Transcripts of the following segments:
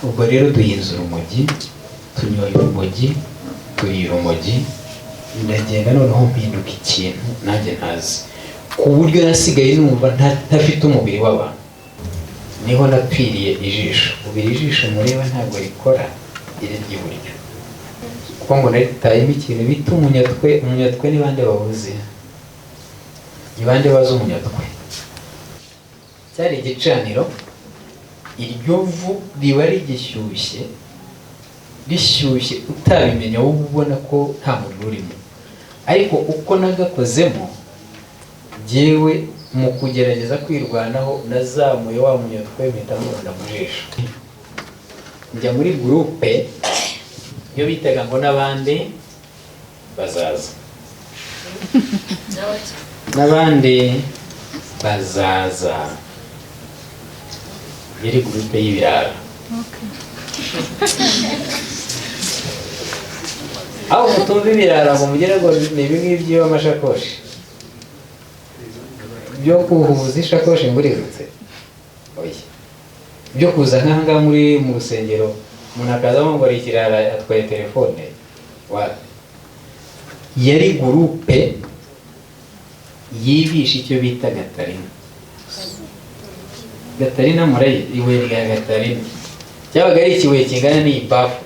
Ubwo rero duhinze urumogi, tunyoye urumogi, turiye urumogi, ndagenda noneho mpinduka ikintu nanjye ntazi, ku buryo nasigaye numva ntafite umubiri w'abantu. Niho napfiriye ijisho. Ubu iri jisho mureba ntabwo rikora, iri ry'iburyo, kuko ngo naritayemo ikintu bita umunyatwe. Umunyatwe ni bande bawuzi? Ni bande bazi umunyatwe? Cyari igicaniro, iryo vu riba rigishyushye, rishyushye utabimenya, wowe ubona ko nta muriro urimo, ariko uko nagakozemo jyewe mu kugerageza kwirwanaho, nazamuye wa munyatwe mpita mubona mu jisho. Njya muri groupe iyo bitaga ngo n'abandi bazaza, n'abandi bazaza, yari groupe y'ibirara. Aho mutumva ibirara ngo mugire ngo ni ibi ngibi by'amashakoshi byo kuhuza ishakoshi ngo urirutse, oya, byo kuza nk'aha ngaha muri mu rusengero, umuntu akazamo ngo ari ikirara atwaye telefone, wapi. Yari groupe yibisha icyo bita gatarina. Gatarina murayi, ibuye rya gatarina cyabaga ari ikibuye kingana n'iyi bafu,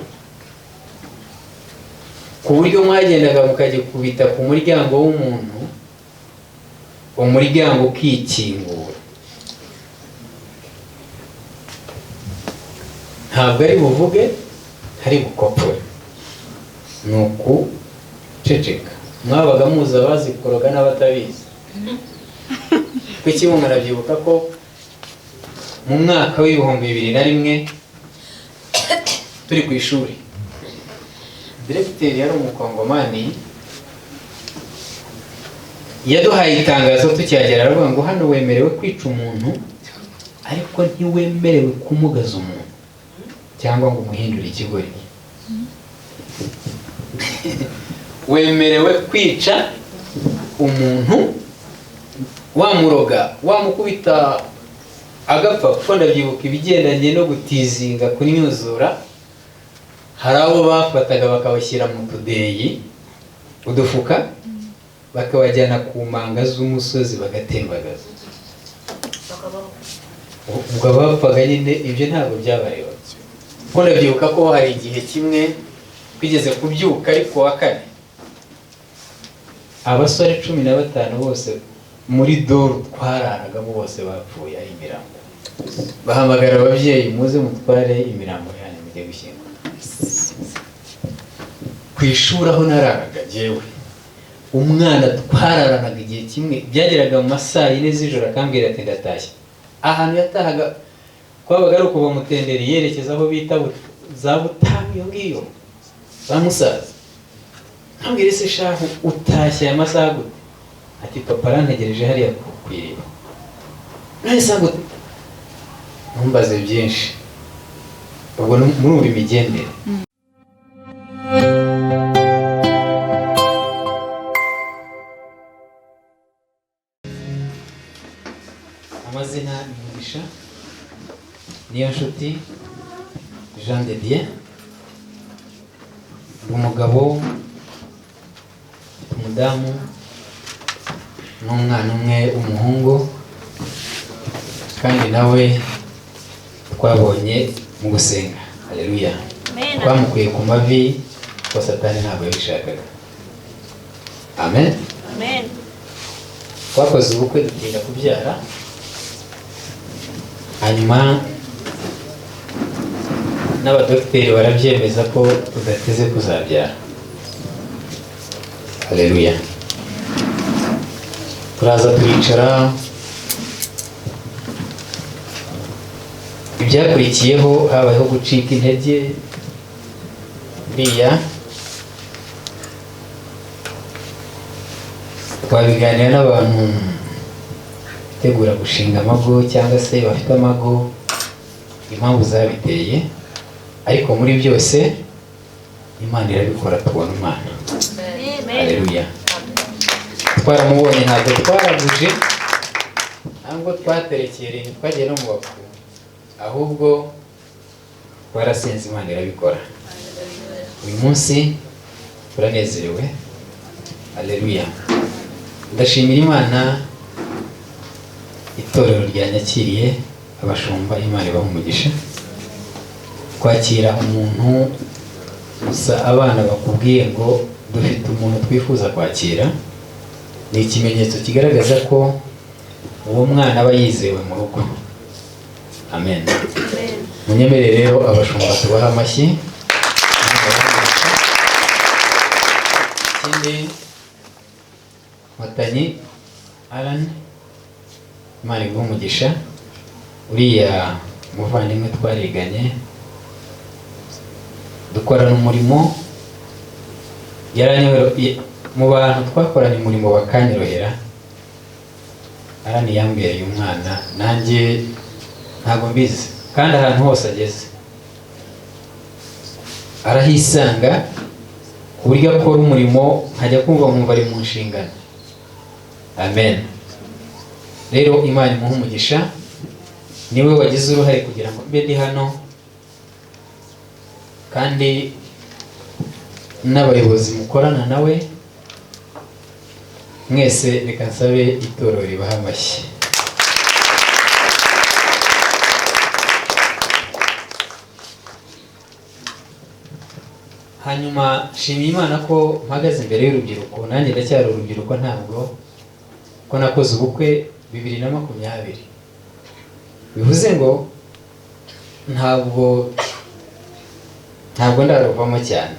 ku buryo mwagendaga mukagikubita ku muryango w'umuntu, umuryango ukikingura. Ntabwo ari buvuge, ntari bukopfore, ni ukuceceka. Mwabaga muzi abazi koroga n'abatabizi. Kuki murabyibuka ko mu mwaka w'2001 turi ku ishuri, diregiteri yari umukongomani, yaduhaye itangazo tukihagera, aravuga ngo hano wemerewe kwica umuntu, ariko ntiwemerewe kumugaza umuntu cyangwa ngo umuhindure ikigoryi. Wemerewe kwica umuntu, wamuroga, wamukubita agapfa, kuko ndabyibuka ibigendanye no gutizinga, kunyuzura, hari abo bafataga bakabashyira mu tudeyi, udufuka, bakabajyana ku manga z'umusozi bagatembagaza. Ubwo bapfaga nyine, ibyo ntabwo byabareba. Kuko ndabyibuka ko hari igihe kimwe twigeze kubyuka ariko wa kane, abasore 15 bose muri dortoir twararagamo bose bapfuye ari imirambo. Bahamagara ababyeyi, muze mutware imirambo yanyu mujye gushyingura. Ku ishuri aho nararaga jyewe, umwana twararanaga igihe kimwe byageraga mu ma saa yine z'ijoro akambwira ati ndatashye. Ahantu yatahaga kwabaga ari ukuva Mutenderi yerekeza aho bita za Butamu, iyo ngiyo za Musaza. Nkambwira, ese shahu utashye aya masaha gute? Ati papa arantegereje hariya ku iriba. Nahise ngo ntumbaze byinshi. Ubwo murumva imigendere. Amazina ni Mugisha Niyonshuti Jean de Dieu, ndi umugabo, umudamu n'umwana umwe w'umuhungu, kandi nawe twabonye mu gusenga. Haleluya! Twamukuye ku mavi kuko Satani ntabwo yabishakaga. Amen. Twakoze ubukwe dutinda kubyara, hanyuma n'abadogiteri barabyemeza ko tudateze kuzabyara. Haleluya! Turaza turicara. Ibyakurikiyeho habayeho gucika intege. Buriya twabiganira n'abantu bitegura gushinga amago cyangwa se bafite amago, impamvu zabiteye, ariko muri byose Imana irabikora, tubona Imana. Haleluya! Twaramubonye, ntabwo twaraguje, ntabwo twaterekereye, twagiye no mu bakuru, ahubwo Twarasenze, Imana irabikora. Uyu munsi turanezerewe. Haleluya. Ndashimira Imana itorero ryanyakiriye, abashumba, Imana ibaha umugisha. Kwakira umuntu gusa abana bakubwiye ngo dufite umuntu twifuza kwakira, ni ikimenyetso kigaragaza ko uwo mwana aba yizewe mu rugo. Amen. Munyemerere rero abashumba tubaha amashyi. Ikindi, Nkotanyi Alan, Imana iguhe umugisha. Uriya muvandimwe twariganye, dukorana umurimo, mu bantu twakoranye umurimo bakanyorohera. Alan yambereye umwana, nanjye ntabwo mbizi, kandi ahantu hose ageze arahisanga ku buryo akora umurimo nkajya kumva nkumva ari mu nshingano. Amen. Rero Imana imuhe umugisha, niwe wagize uruhare kugira ngo mbe ndi hano, kandi n'abayobozi mukorana nawe mwese, reka nsabe itorero ribaha amashyi. Hanyuma nshimiye Imana ko mpagaze imbere y'urubyiruko, nanjye ndacyari urubyiruko, ntabwo ko nakoze ubukwe 2020, bivuze ngo ntabwo ndaruvamo cyane.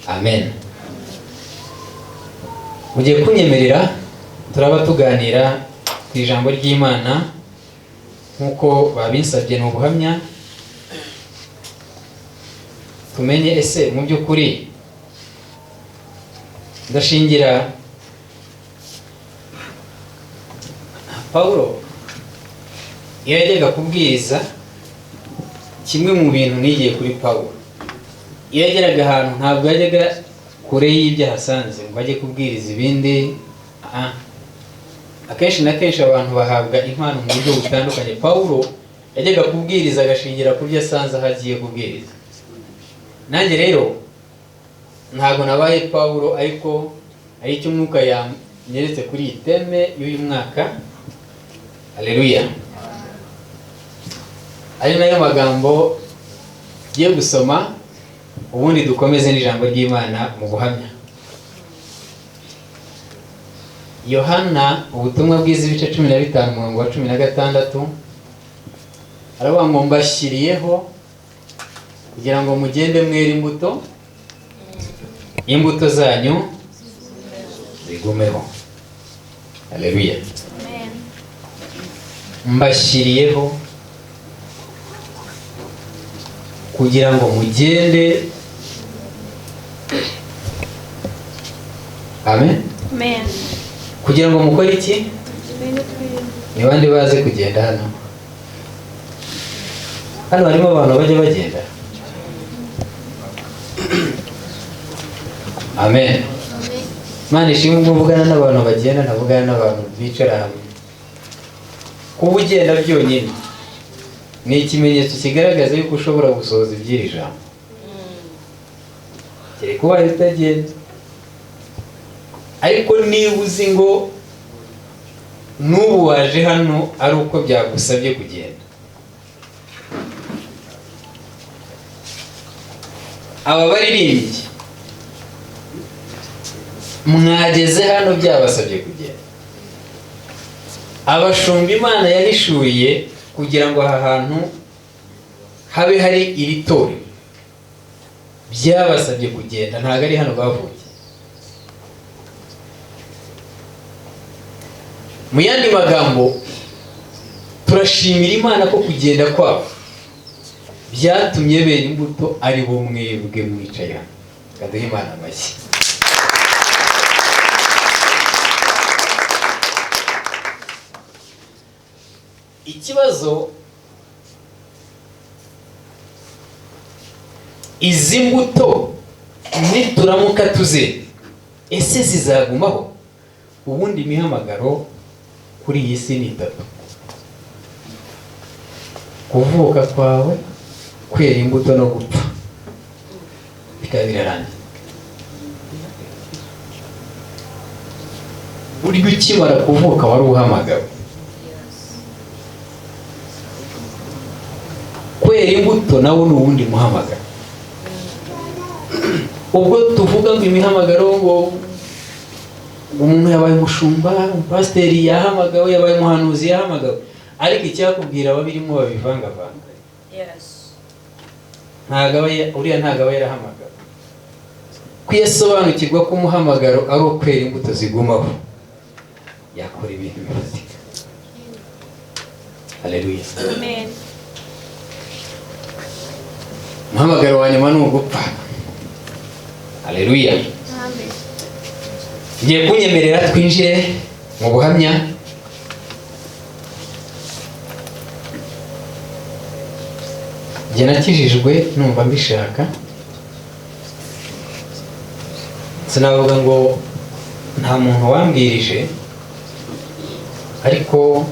Amen. Mugiye kunyemerera turaba tuganira ku ijambo ry'Imana nk'uko babinsabye, ni ubuhamya, tumenye ese mu by'ukuri. Ndashingira Paulo iyo yajyaga kubwiriza, kimwe mu bintu nigiye kuri Paulo, iyo yageraga ahantu ntabwo yajyaga kure y'ibyo ahasanze ngo ajye kubwiriza ibindi. Akenshi na kenshi abantu bahabwa impano mu buryo butandukanye. Paulo yajyaga kubwiriza agashingira ku byo asanze aho agiye kubwiriza. Nanjye rero ntabwo nabaye Paulo, ariko ari icyo Umwuka yanyeretse kuri iyi teme y'uyu mwaka. Haleluya. Ari nayo magambo tugiye gusoma, ubundi dukomeze n'ijambo ry'Imana mu buhamya. Yohana ubutumwa bwiza ibice 15 umurongo wa 16, aravuga ngo mbashyiriyeho kugira ngo mugende mwere imbuto, imbuto zanyu zigumeho. Haleluya. Amen. Mbashyiriyeho kugira ngo mugende. Amen. Amen. Kugira ngo mukore iki? Ni bande bazi kugenda hano? Hano harimo abantu bajya bagenda. Amen. Imana ishimwe ubwo mvugana n'abantu bagenda, ntavugana n'abantu bicara hamwe. Kuba ugenda byonyine ni ikimenyetso kigaragaza yuko ushobora gusohoza iby'iri jambo. Kereka ubaye utagenda. Ariko niba uzi ngo n'ubu waje hano ari uko byagusabye kugenda, aba baririmbyi mwageze hano byabasabye kugenda, abashumba Imana yahishuye kugira ngo aha hantu habe hari iri torero, byabasabye kugenda, ntabwo ari hano bavukiye. Mu yandi magambo, turashimira Imana ko kugenda kwabo byatumye bera imbuto ari bo mwebwe mwicaye hano. Kaduhe Imana amashyi. Ikibazo, izi mbuto nituramuka tuze, ese zizagumaho? Ubundi imihamagaro kuri iyi si ni itatu: kuvuka kwawe, Kwera imbuto no gupfa bikaba birarangiye. Burya ukimara kuvuka wari uhamagawe. Kwera imbuto nawo ni uwundi muhamagaro. Ubwo tuvuga ngo imihamagaro, ngo umuntu yabaye umushumba, pasiteri yahamagawe, yabaye umuhanuzi yahamagawe, ariko icyakubwira ababirimo babivangavanga. Uriya ntabwo aba yarahamagawe. Kwiyasobanukirwa ko umuhamagaro ari ukwera imbuto zigumaho, yakora ibintu bifatika. Haleluya. Amen. Umuhamagaro wa nyuma ni ugupfa. Haleluya. Amen. Ngiye kunyemerera twinjire mu buhamya. Njye nakijijwe numva mbishaka, sinavuga ngo nta muntu wambwirije, ariko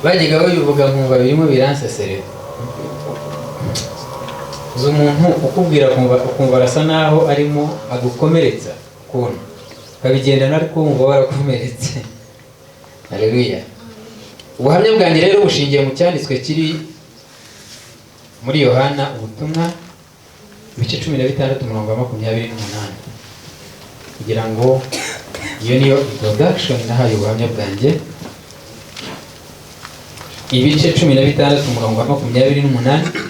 bajyaga babivuga nkumva birimo biransesereza. Uzi umuntu ukubwira ukumva arasa naho arimo agukomeretsa ukuntu ukabigendana, ariko wumva warakomeretse. Haleluya. Ubuhamya bwanjye rero bushingiye mu cyanditswe kiri muri Yohana ubutumwa ibice 16 umurongo wa 28, kugira ngo iyo niyo introduction nahaye ubuhamya bwanjye. Ibice 16 umurongo wa 28.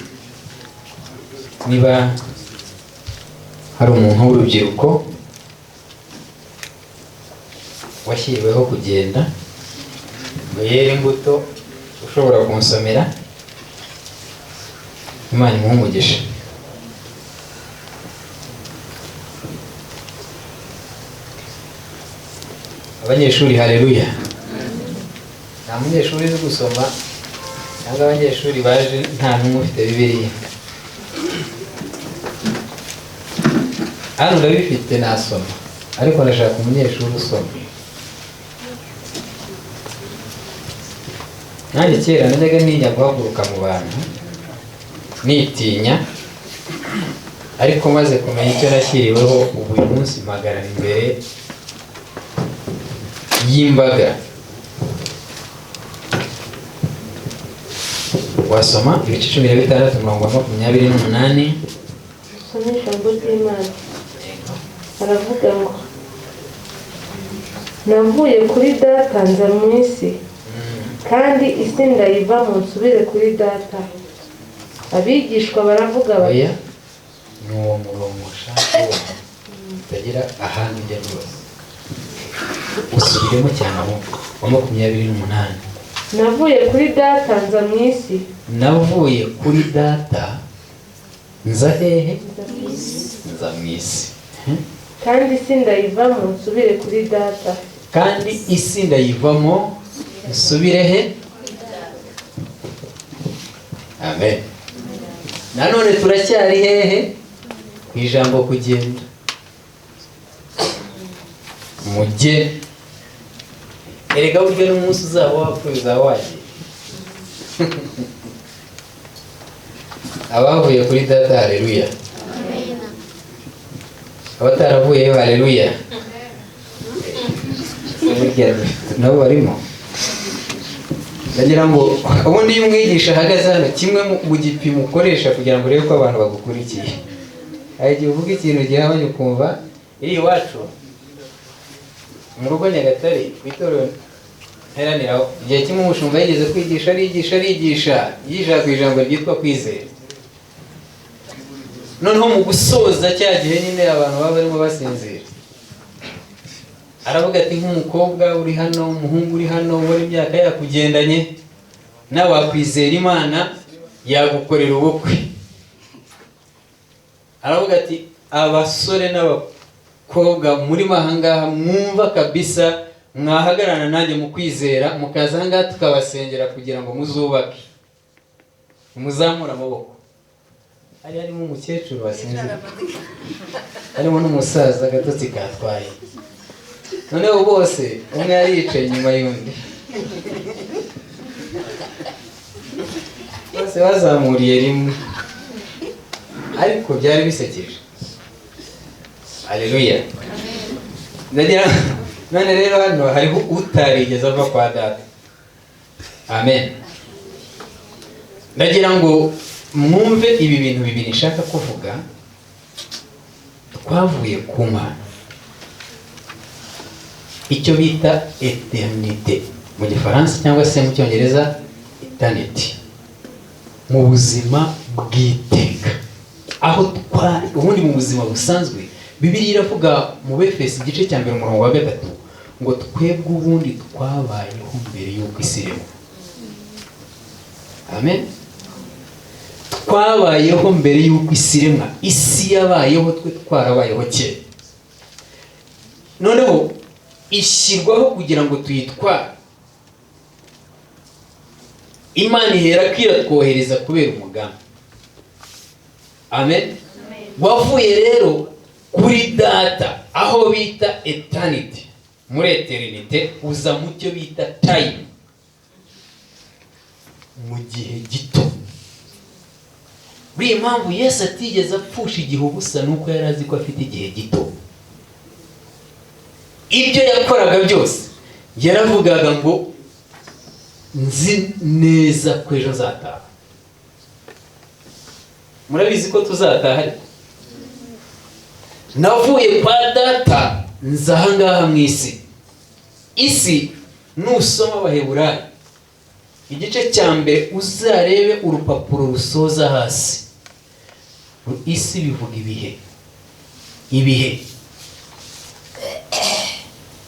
Niba hari umuntu w'urubyiruko washyiriweho kugenda ngo yere imbuto, ushobora kunsomera, Imana imuhe umugisha. Abanyeshuri, haleluya. Nta munyeshuri uzi gusoma, cyangwa abanyeshuri baje nta n'umwe ufite Bibiliya. Hano ndabifite nasoma, ariko ndashaka umunyeshuri usoma. Nanjye kera najyaga ntinya guhaguruka mu bantu, nitinya, ariko maze kumenya icyo nashyiriweho, ubu uyu munsi mpagarara imbere y'imbaga. Wasoma ibice 16 umurongo wa 28. Soma ijambo ry'Imana. Aravuga ngo navuye kuri data nza mu isi, kandi isi ndayivamo nsubire kuri data. Abigishwa baravuga bati, Oya, ni uwo murongo ushaka utagira ahandi ujya rwose, usubiremo cyane aho wa 28. Navuye kuri data nza mu isi. Navuye kuri data nza hehe? Nza mu isi. Kandi isi ndayivamo nsubire kuri data. Kandi isi ndayivamo nsubire he? Amen. Nanone turacyari hehe? Ku ijambo kugenda. Mujye. Erega burya n'umunsi uzaba wapfuye uzaba wagiye. Abavuye kuri data, haleluya. Abataravuyeyo, haleluya. Burya nabo barimo. Ndagira ngo ubundi iyo umwigisha ahagaze hano, kimwe mu gipimo ukoresha kugira ngo urebe ko abantu bagukurikiye, hari igihe uvuga ikintu gihabanye ukumva iri iwacu mu rugo Nyagatare ku itorero nteraniraho. Igihe kimwe umushumba yigeze kwigisha, arigisha, arigisha, yigisha ku ijambo ryitwa kwizera. Noneho mu gusoza cya gihe nyine abantu baba barimo basinzira, aravuga ati nk'umukobwa uri hano, umuhungu uri hano, ubona imyaka yakugendanye, nawe wakwizera Imana yagukorera ubukwe. Aravuga ati abasore n'abakobwa muri mahangaha mwumva kabisa, mwahagararana nanjye mu kwizera, mukaza ahangaha tukabasengera kugira ngo muzubake, muzamure amaboko. Hari harimo umukecuru wasinziriye, harimo n'umusaza agatotsi katwaye. Noneho bose umwe yari yicaye inyuma y'undi, bose bazamuriye rimwe, ariko byari bisekeje. Haleluya. Ndagira none rero hano hariho utarigeze ava kwa data. Amen. Ndagira ngo mwumve ibi bintu bibiri nshaka kuvuga. Twavuye ku Mana, icyo bita eternite mu Gifaransa cyangwa se mu Cyongereza eternity, mu buzima bw'iteka, aho twari ubundi mu buzima busanzwe. Bibiliya iravuga mu Befesi igice cya 1 umurongo wa 3 ngo twebwe ubundi twabayeho mbere y'uko isi iremwa. Amen. Twabayeho mbere y'uko isi iremwa. Isi yabayeho twe twarabayeho kera, noneho ishyirwaho kugira ngo tuyitware. Imana ihera ko iratwohereza kubera umugambi. Amen. Wavuye rero kuri data, aho bita eternity, muri eternite, uza mu cyo bita time, mu gihe gito. Buriya impamvu Yesu atigeze apfusha igihe ubusa nuko yari azi ko afite igihe gito. Ibyo yakoraga byose yaravugaga ngo nzi neza ko ejo nzataha. Murabizi ko tuzataha, ariko navuye kwa data nza ahangaha mu isi. Isi nusoma Abaheburayo igice cya 1 uzarebe urupapuro rusoza hasi. Isi bivuga ibihe, ibihe.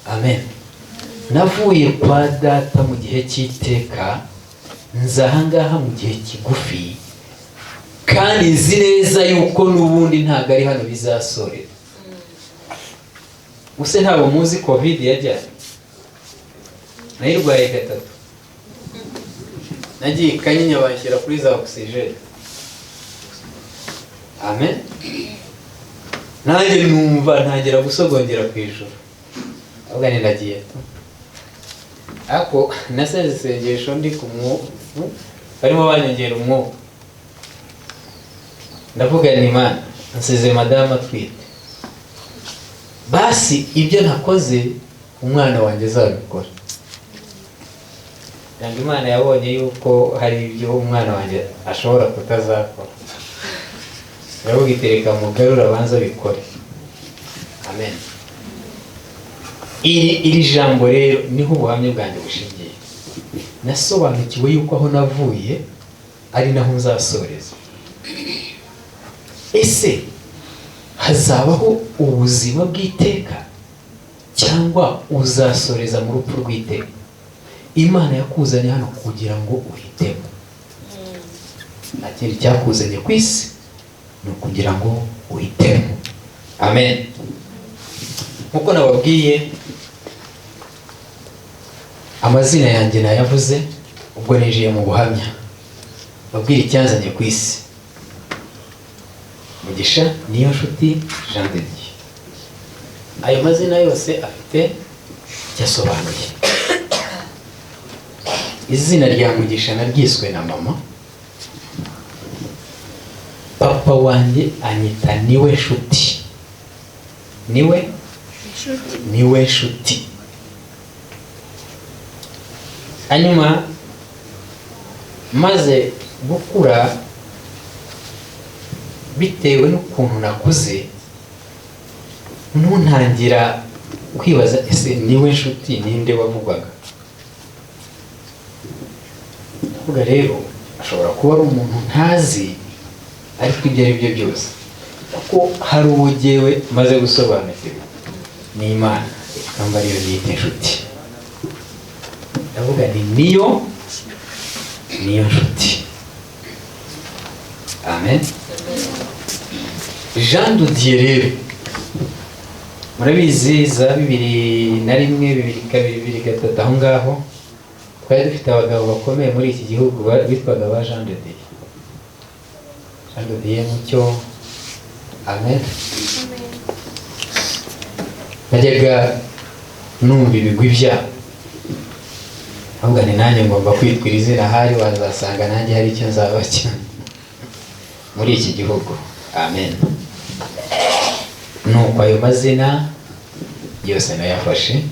Amen. Navuye kwa data mu gihe cy'iteka nza ahangaha mu gihe kigufi, kandi nzi neza yuko n'ubundi ntabwo ari hano bizasorera. Use ntabwo muzi covid yajyanye, nayirwaye 3, nagiye Kanyinya banshyira kuri za oxygene. Amen. Nanjye numva ntangira gusogongera ku ijuru, ahubwo ni nagiye ariko nasenze isengesho ndi ku mwuka, barimo banyongera umwuka. Ndavuga ni Imana nsize madamu atwite, basi ibyo nakoze umwana wanjye azabikora. Ntabwo Imana yabonye yuko hari ibyo umwana wanjye ashobora kutazakora, iravuga itereka mugarura abanza abikore. Amen. Iri jambo rero niho ubuhamya bwanjye bushingiye. Nasobanukiwe yuko aho navuye ari naho nzasoreza. Ese hazabaho ubuzima bw'iteka cyangwa uzasoreza mu rupfu rw'iteka? Imana yakuzanye hano kugira ngo uhitemo. Nta kindi cyakuzanye ku isi, ni ukugira ngo uhitemo. Amen. Nkuko nababwiye amazina yanjye nayavuze ubwo ninjiye mu buhamya, babwira icyanzanye ku isi. Mugisha Niyonshuti Jean de Dieu. Ayo mazina yose afite icyo asobanuye. Izina rya Mugisha naryiswe na mama. Papa wanjye anyita niwe nshuti. Niwe niwe nshuti. Hanyuma maze gukura, bitewe n'ukuntu nakuze, ntuntangira kwibaza ese niwe nshuti ninde wavugwaga. Ndavuga rero ashobora kuba ari umuntu ntazi, ariko ibyo ari byo byose kuko hari uwo jyewe maze gusobanukirwa ni Imana, ikamba ariyo niyita inshuti. Ndavuga ni niyo nshuti. Amen. Jean de Dieu rero murabizi za 2001, 2002, 2003 aho ngaho twari dufite abagabo bakomeye muri iki gihugu bitwaga ba Jean de Dieu. Jean de Dieu Mucyo. Amen. Najyaga Numva ibigwi byabo, ahubwo ni nanjye ngomba kwitwa iri zina, ahari wazasanga nanjye hari icyo nzaba cyane muri iki gihugu. Amen. Nuko ayo mazina yose nayafashe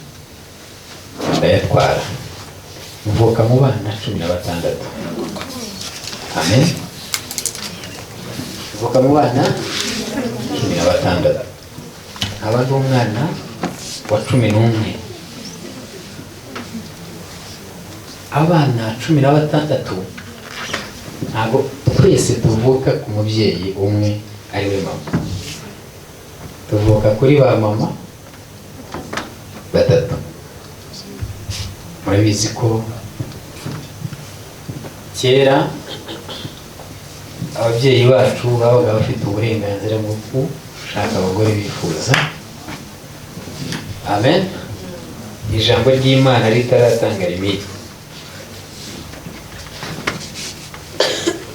ndayatwara, mvuka mu bana 16. Amen. Mvuka mu bana 16, nkaba ndi umwana wa 11. Abana 16 ntabwo twese tuvuka ku mubyeyi umwe ari we mama, tuvuka kuri ba mama batatu. Murabizi ko kera ababyeyi bacu babaga bafite uburenganzira bwo gushaka abagore bifuza. Amen. Ijambo ry'Imana ritaratanga limite.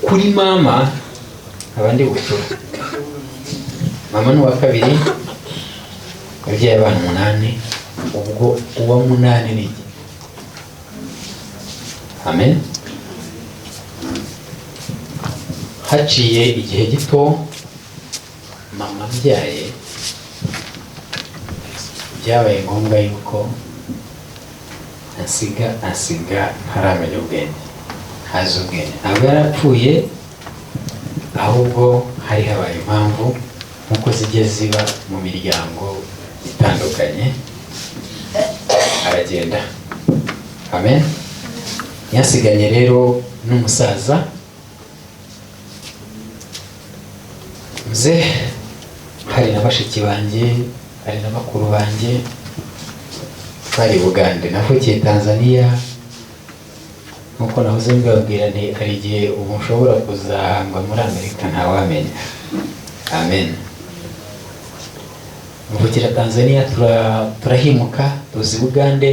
Kuri mama abandi bucura, mama ni uwa kabiri, yabyaye abana 8, ubwo uwa 8 ni iki? Amen. Haciye igihe gito mama abyaye, byabaye ngombwa yuko ansiga ntaramenya ubwenge, ntazi ubwenge. Ntabwo yarapfuye, ahubwo hari habaye impamvu nkuko zijya ziba mu miryango itandukanye, aragenda. Amen. Yasiganye rero n'umusaza mze, hari na bashiki banjye, hari na bakuru banjye, twari Bugande. Navukiye Tanzania, nkuko nahoze mbabwira nti hari igihe ubu nshobora kuzahangwa muri Amerika ntawamenya. Amen. Mvukira Tanzania, turahimuka tuza i Bugande,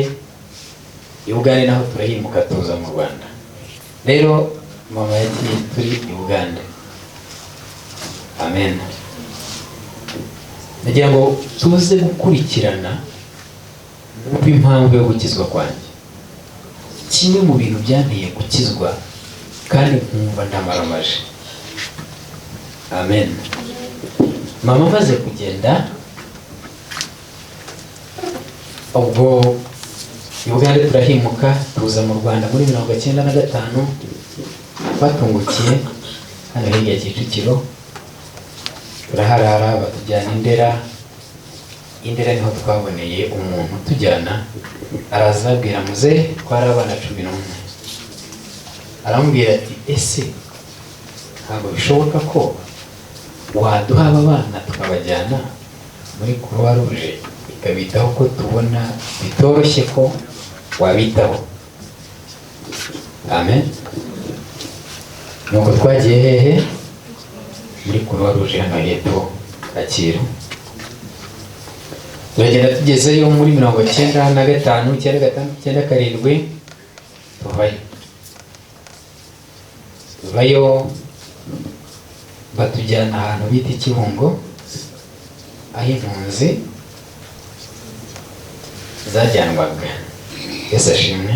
i Bugande naho turahimuka tuza mu Rwanda. Rero mama yagiye turi i Bugande. Amen. Nagira ngo tuze gukurikirana impamvu yo gukizwa kwanjye. Kimwe mu bintu byanteye gukizwa kandi nkumva ndamaramaje. Amen. Mama amaze kugenda, ubwo i Bugande turahimuka tuza mu Rwanda muri 95, batungukiye hano hirya Kicukiro, turaharara, batujyana Indera. Indera niho twaboneye umuntu tujyana, araza abwira muze, twari abana 11, aramubwira ati ese ntabwo bishoboka ko waduha aba bana tukabajyana muri Croix Rouge ikabitaho, ko tubona bitoroshye ko wabitaho. Amen. Nuko twagiye hehe? Muri Croix Rouge hano hepfo Kacyiru. Turagenda tugezeyo muri 95, 95, 97, tuvayo. Tuvayo batujyana ahantu bita Ikibungo, aho impunzi zajyanwaga. Yesu ashimwe.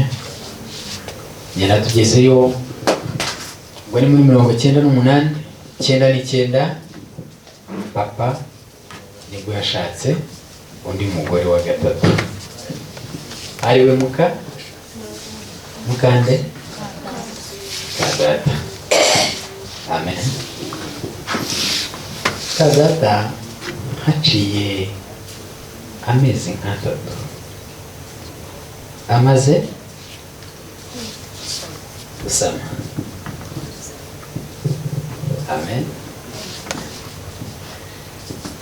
Ngenda tugezeyo ubwo ni muri 98, 99, papa nibwo yashatse undi mugore wa gatatu, ariwe mukande Kadata. Amen. Kadata haciye amezi nk'atatu amaze gusama. Amen.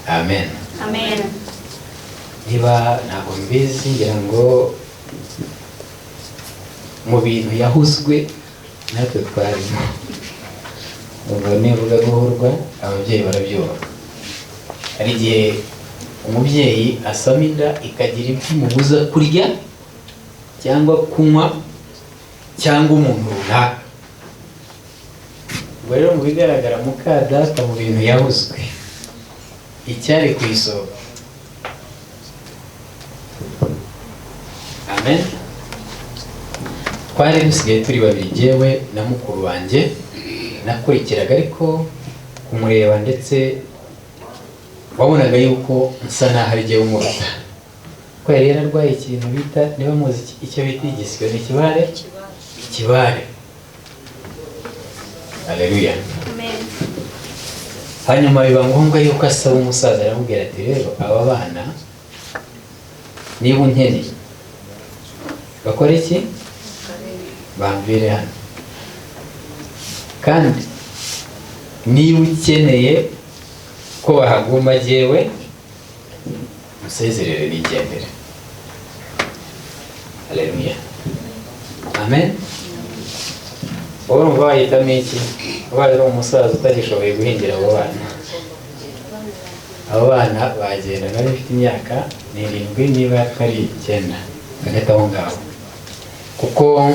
Amen. Amen. Niba ntabwo mbizi, ngira ngo mu bintu yahuzwe natwe twarimo. Ubwo nivuga guhurwa ababyeyi barabyumva. Hari igihe umubyeyi asama inda ikagira ibyo imubuza kurya cyangwa kunywa cyangwa umuntu runaka. Ubwo rero mu bigaragara muka data mu bintu yahuzwe, icyari ku isonga Amen. Twari dusigaye turi babiri, jyewe na mukuru wanjye nakurikiraga, ariko kumureba ndetse wabonaga yuko nsa naho ari jyewe umuruta, ko yari yararwaye ikintu bita, niba muzi icyo bita igisyo, ni ikibare, ikibare. Haleluya. Hanyuma biba ngombwa yuko asaba umusaza, aramubwira ati rero aba bana niba unkeneye bakora iki, bamvire hano, kandi niba ukeneye ko bahaguma jyewe musezerere nigendere. Haleluya. Amen. Urumva wahitamo iki ubaye uri umusaza utagishoboye guhingira abo bana? Abo bana bagenda, nari mfite imyaka 7 niba atari 9 hagati aho ngaho, kuko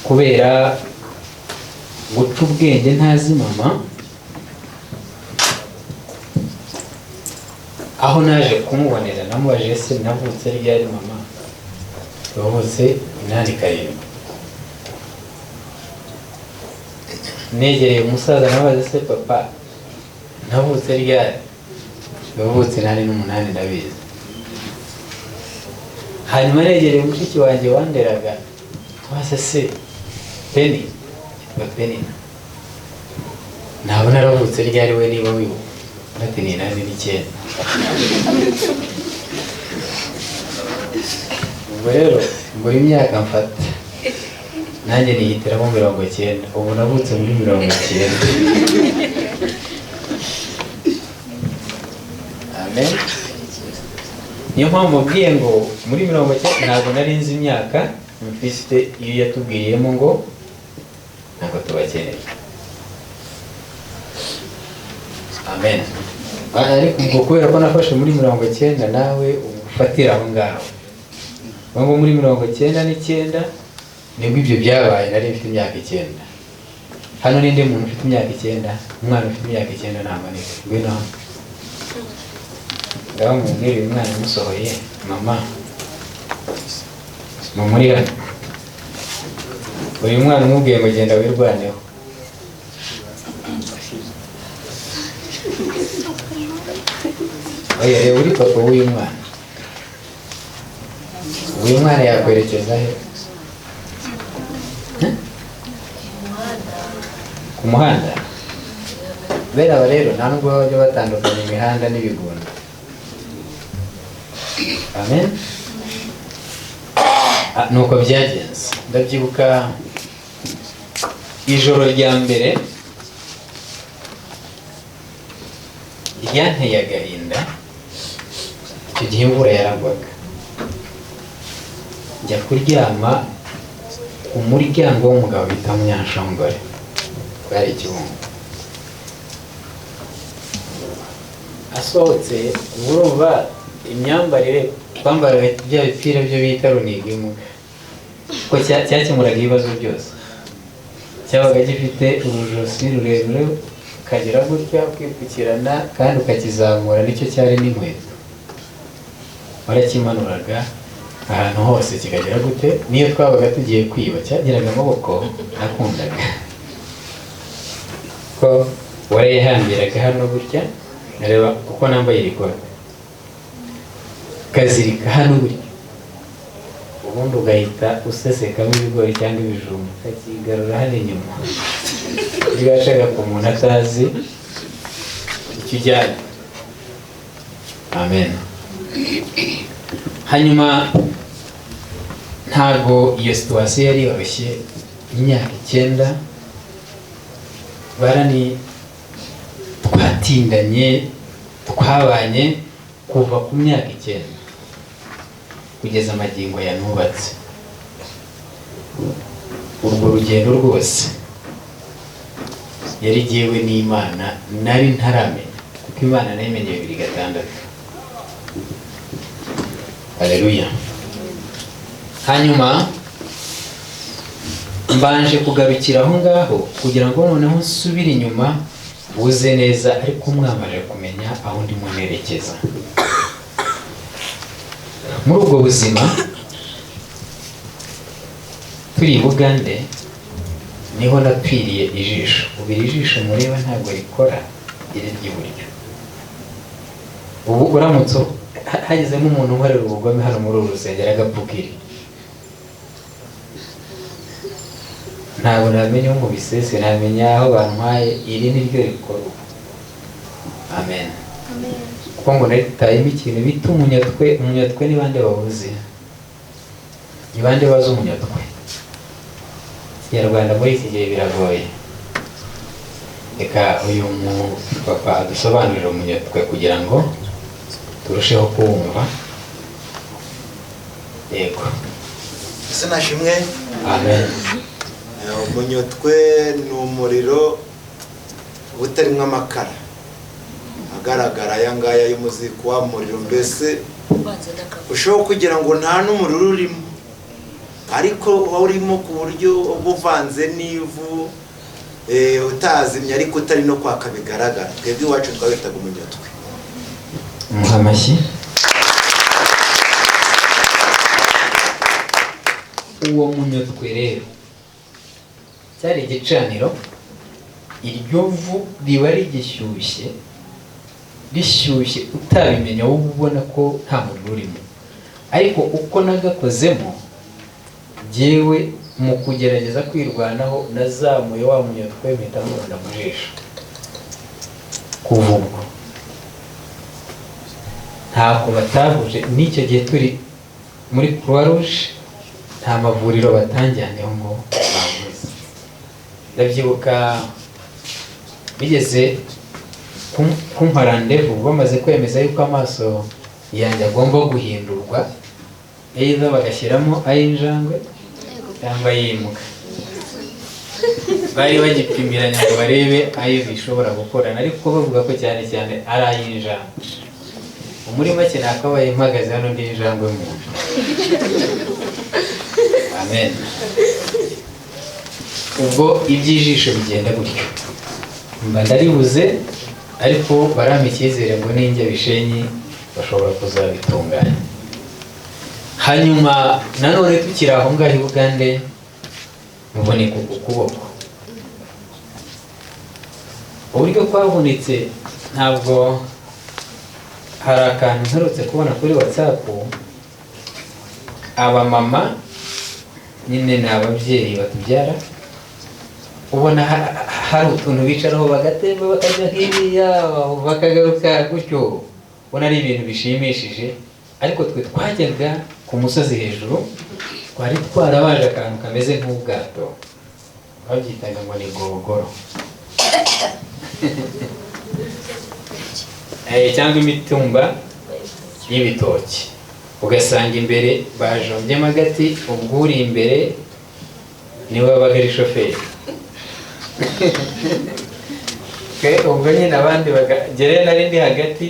kubera guca ubwenge ntazi mama, aho naje kumubonera namubajije se navutse ryari mama? Wavutse 87. Negereye umusaza nabaze se papa navutse ryari? Wavutse 88 ndabizi. Hanyuma negereye mushiki wanjye wanderaga, twase se Peni, yitwa Penina, ntabwo naravutse ryari we niba wibuka? Ati ni 89. Ubwo rero mbura imyaka mfata nanjye nihitiramo 90, ubu navutse muri 90. Amen. Niyo mpamvu mbwiye ngo muri 90 ntabwo nari nzi imyaka mfite, iyo yatubwiriyemo ngo ntabwo tubakeneye. Amen. Ariko ubwo kubera ko nafashe muri 90, nawe ufatira aho ngaho ngo muri 99 nibwo ibyo byabaye, nari mfite imyaka 9. Hano ninde muntu ufite imyaka 9? Umwana ufite imyaka 9 ntamanike, ngwino hano. Ngaho mubwire uyu mwana musohoye mama mumuri hano. Uyu mwana umubwiye ngo genda wirwaneho, oya reba uri papa w'uyu mwana, uyu mwana yakwerekeza he? Ku muhanda. Bera aba rero nta nubwo bajya batandukanya imihanda n'ibigunda. Amen. Nuko byagenze. Ndabyibuka ijoro rya mbere ryanteye agahinda. Icyo gihe imvura yaragwaga, njya kuryama ku muryango w'umugabo bita Munyanshongore, bwari Ikibungo. Asohotse, urumva imyambarire twambaraga bya bipira byo bita runiga imbwa, ko cyakemuraga ibibazo byose. Cyabaga gifite urujosi rurerure, ukagera gutya ukipfukirana kandi ukakizamura, nicyo cyari n'inkweto. Warakimanuraga ahantu hose kikagera gute, niyo twabaga tugiye kwiba cyagiraga amaboko nakundaga ko warayihambiraga hano gutya, nkareba uko nambaye iri kote, ukazirika hano gutya, ubundi ugahita usesekamo ibigori cyangwa ibijumba ukakigarura hano inyuma, bigashaka ku muntu atazi icyo ujyanye. Amen. Hanyuma ntabwo iyo situwasiyo yari yoroshye, imyaka 9 barani twatindanye, twabanye kuva ku myaka 9 kugeza amagingo yanubatse. Urwo rugendo rwose yari jyewe n'Imana nari ntaramenya, kuko Imana nayimenye 2006. Haleluya. Hanyuma mbanje kugarukira aho ngaho kugira ngo noneho nsubire inyuma buze neza, ariko mwamaje kumenya aho ndimo nerekeza. Muri ubwo buzima Turi i Bugande niho napfiriye ijisho. Ubu iri jisho mureba ntabwo rikora, iri ry'iburyo. Ubu uramutse hageze nk'umuntu unkorera ubugome hano muri uru rusengero agapfukira, ntabwo namenya unkubise, sinamenya aho bantwaye, iri ni ryo rikora ubu. Amen. Kuko ngo naritayemo ikintu bita umunyatwe. Umunyatwe ni bande bawuzi? Ni bande bazi umunyatwe? Ikinyarwanda muri iki gihe biragoye. Reka uyu mupapa adusobanurire umunyatwe kugira ngo turusheho kuwumva. Yego. Ese nashimwe. Amen. Umunyotwe ni umuriro utarimo amakara agaragara aya ngaya y'umuziko wa muriro, mbese ushobora kugira ngo nta n'umuriro urimo, ariko urimo ku buryo uvanze n'ivu, utazimye ariko utari no kwaka bigaragara. Twebwe iwacu twabitaga umunyotwe. Muha amashyi. Uwo munyotwe rero cyari igicaniro, iryo vu riba rigishyushye, rishyushye utabimenya, wowe ubona ko nta muriro urimo, ariko uko nagakozemo jyewe mu kugerageza kwirwanaho nazamuye wa munyotwe mpita mubona mu jisho. Kuva ubwo ntako batavuje. N'icyo gihe turi muri Croix Rouge nta mavuriro batanjyaneho ngo bavuze. Ndabyibuka bigeze kumpa randevu bamaze kwemeza yuko amaso yanjye agomba guhindurwa, either bagashyiramo ay'injangwe cyangwa ay'imbwa. Bari bagipimiranya ngo barebe ayo bishobora gukorana, ariko bavuga ko cyane cyane ari ay'injangwe. Muri make nakabaye mpagaze hano ndi injangwe y'umuntu. Amen. Ubwo iby'ijisho bigenda gutyo, mba ndaribuze, ariko barampa icyizere ngo ninjya Bishenyi bashobora kuzabitunganya. Hanyuma nanone tukiri aho ngaho i Bugande mvunika uku kuboko. Uburyo kwavunitse ntabwo, hari akantu mperutse kubona kuri WhatsApp, abamama nyine ni ababyeyi batubyara, ubona hari utuntu bicaraho bagatemba bakajya nk'iriya bakagaruka gutyo, ubona ari ibintu bishimishije. Ariko twe twajyaga ku musozi hejuru, twari twarabaje akantu kameze nk'ubwato, babyitaga ngo ni gorogoro cyangwa imitumba y'ibitoki, ugasanga imbere bajombyemo agati, ubwo uri imbere niwe wabaga ari shoferi. Ubwo nyine abandi bagere, nari ndi hagati,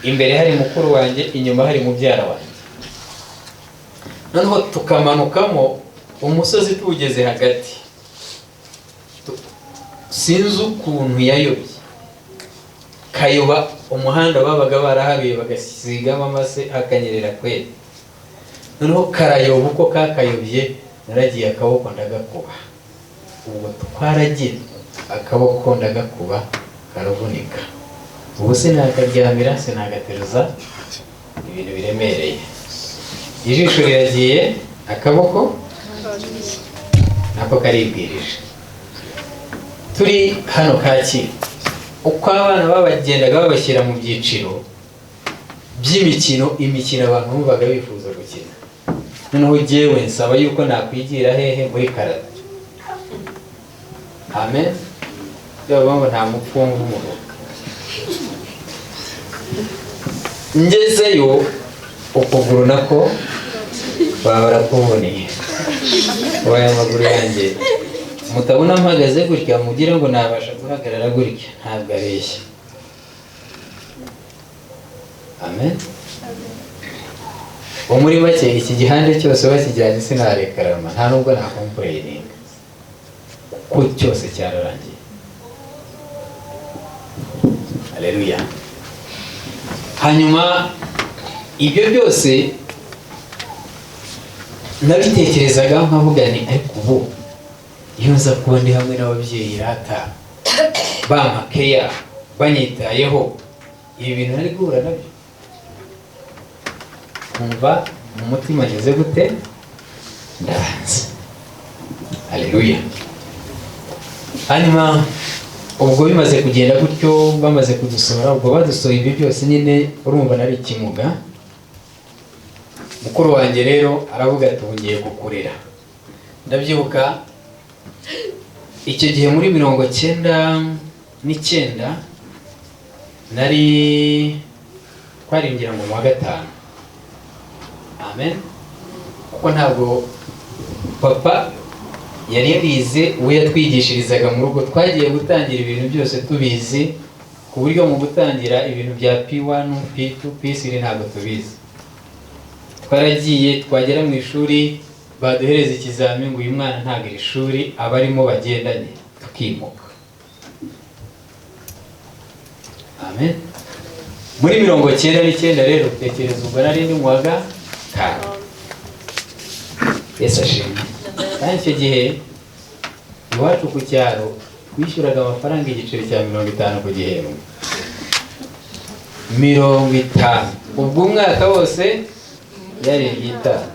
imbere hari mukuru wanjye, inyuma hari mubyara wanjye. Noneho tukamanukamo umusozi tuwugeze hagati, sinzi ukuntu yayobye kayoba umuhanda babaga barahabiye bagasigamo amase akanyerera kweli. Noneho karayoba, uko kakayobye naragiye akaboko ndagakuba. Ubwo twaragiye akaboko ndagakuba karavunika. Ubu sinakaryamira, sinagateruza ibintu biremereye. Ijisho riragiye, akaboko nako karibwirije. Turi hano Kacyiru, uko abana babagendaga babashyira mu byiciro by'imikino, imikino abantu bumvaga bifuza gukina. Noneho jyewe nsaba yuko nakwigira hehe muri karate. Amen. Byaba nta mupfu w'umuruka. Ngezeyo ukuguru nako baba barakuboneye. Waye amaguru yanjye mutabona mpagaze gutya mugira ngo nabasha guhagarara gutya, ntabwo abeshya. Amen. Muri make iki gihande cyose bakijyanye sinarekarama, nta nubwo nakompureyininga kuko cyose cyararangiye. Haleluya. Hanyuma ibyo byose Nabitekerezaga nkavuga nti: "Ariko ubu iyo nza kuba ndi hamwe n'ababyeyi rata, bampa keya, banyitayeho, ibi bintu nari guhura nabyo?" Nkumva mu mutima ngeze gute? Ndabanza. Haleluya. Hanyuma ubwo bimaze kugenda gutyo, bamaze kudusohora, ubwo badusohoye, ibyo byose nyine urumva nari ikimuga. Mukuru wanjye rero aravuga ati: "Ubu ngiye kukurera." Ndabyibuka icyo gihe muri 99, nari twaringira ngo mu wa gatanu. Amen. Kuko ntabwo papa yari yarize, we yatwigishirizaga mu rugo. Twagiye gutangira ibintu byose tubizi, ku buryo mu gutangira ibintu bya P1, P2, P3 ntabwo tubizi. Twaragiye, twagera mu ishuri, baduhereza ikizamini ngo uyu mwana ntabwo iri shuri abarimo bagendanye, tukimuka. Amen. Muri 99 rero, tekereza, ubwo nari ndi mu wa gatanu. Yesu ashimwe. Kandi icyo gihe iwacu ku cyaro twishyuraga amafaranga igiceri cya 50 ku gihembwe, 50. Ubwo umwaka wose yari iry'itanu,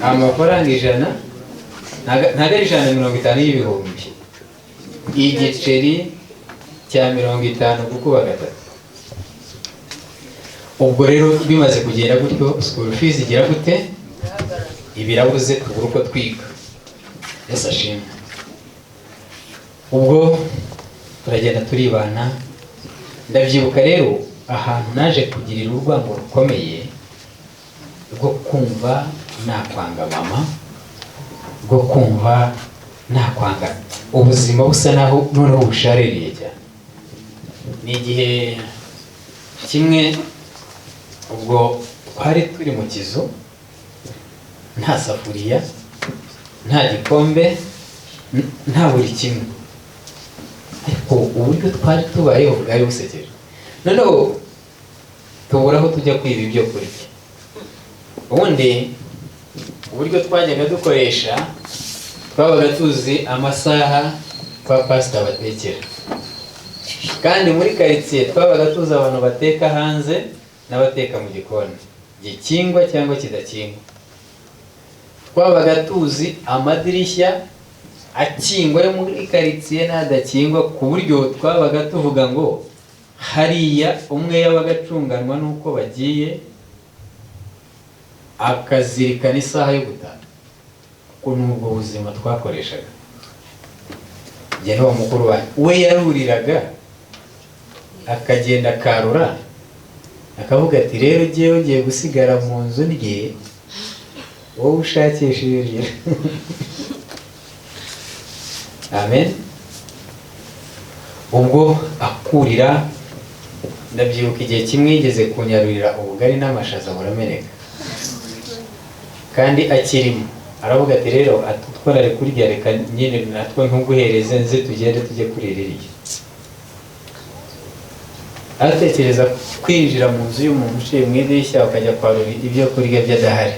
amafaranga 100, ntabwo ari 150 y'ibihumbi, igiceri cya 50 gukuba gatatu. Ubwo rero bimaze kugenda gutyo, school fees igira gute? Ibirabuze, tubura uko twiga. Yesu ashimwe. Ubwo turagenda turibana. Ndabyibuka rero ahantu naje kugirira urwango rukomeye rwo kumva nakwanga mama, rwo kumva nakwanga ubuzima busa naho noneho bushaririye cyane, ni igihe kimwe ubwo twari turi mu kizu, nta safuriya, nta gikombe, nta buri kimwe, ariko uburyo twari tubayeho bwari busekeje. Noneho tubura aho tujya kwiba ibyo kurya. Ubundi uburyo twajyaga dukoresha, twabaga tuzi amasaha kwa pasita batekera, kandi muri karitsiye twabaga tuzi abantu bateka hanze n'abateka mu gikoni gikingwa cyangwa kidakingwa. Twabaga tuzi amadirishya akingwa yo muri karitsiye n'adakingwa, ku buryo twabaga tuvuga ngo hariya umwe yabaga acunganwa n'uko bagiye, akazirikana isaha yo gutaha, kuko n'ubwo buzima twakoreshaga. Njye n'uwo mukuru wanjye, we yaruriraga akagenda akarura, akavuga ati: "Rero jyewe ngiye gusigara mu nzu ndye, wowe ushakisha ibiryo." Amen. Ubwo akurira, ndabyibuka igihe kimwe yigeze kunyarurira ubugari n'amashaza burameneka kandi akirimo, aravuga ati: "Rero atwara kurya, reka nyine natwe ntuguhereze, nze tugende tujye kurira iriya." Aratekereza kwinjira mu nzu y'umuntu uciye mu idirishya, ukajya kwarura ibyo kurya bye adahari,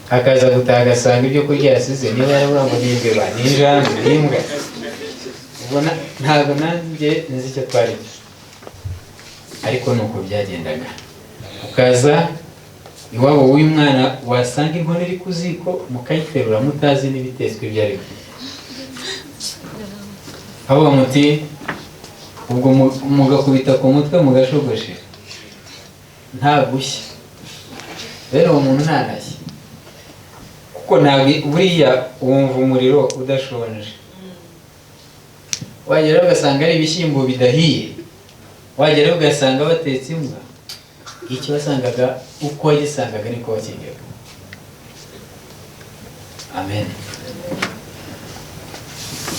akaza gutaha agasanga ibyo kurya yasize, niba yaravuga ngo ni imbeba, ni injangwe, ni imbwa. Ubwo ntabwo nanjye nzi icyo twari cyo, ariko ni uko byagendaga. Ukaza iwabo w'uyu mwana, wasanga inkono iri ku ziko, mukayiterura mutazi n'ibitetswe ibyo ari byo. Avuga muti ubwo mugakubita ku mutwe, mugashogoshera, nta gushya. Rero uwo muntu ntanashye, kuko ntabwo buriya wumva umuriro udashonje. Wageraho ugasanga ari ibishyimbo bidahiye, wageraho ugasanga batetse imbwa. Icyo wasangaga, uko wagisangaga niko wakiryaga. Amen.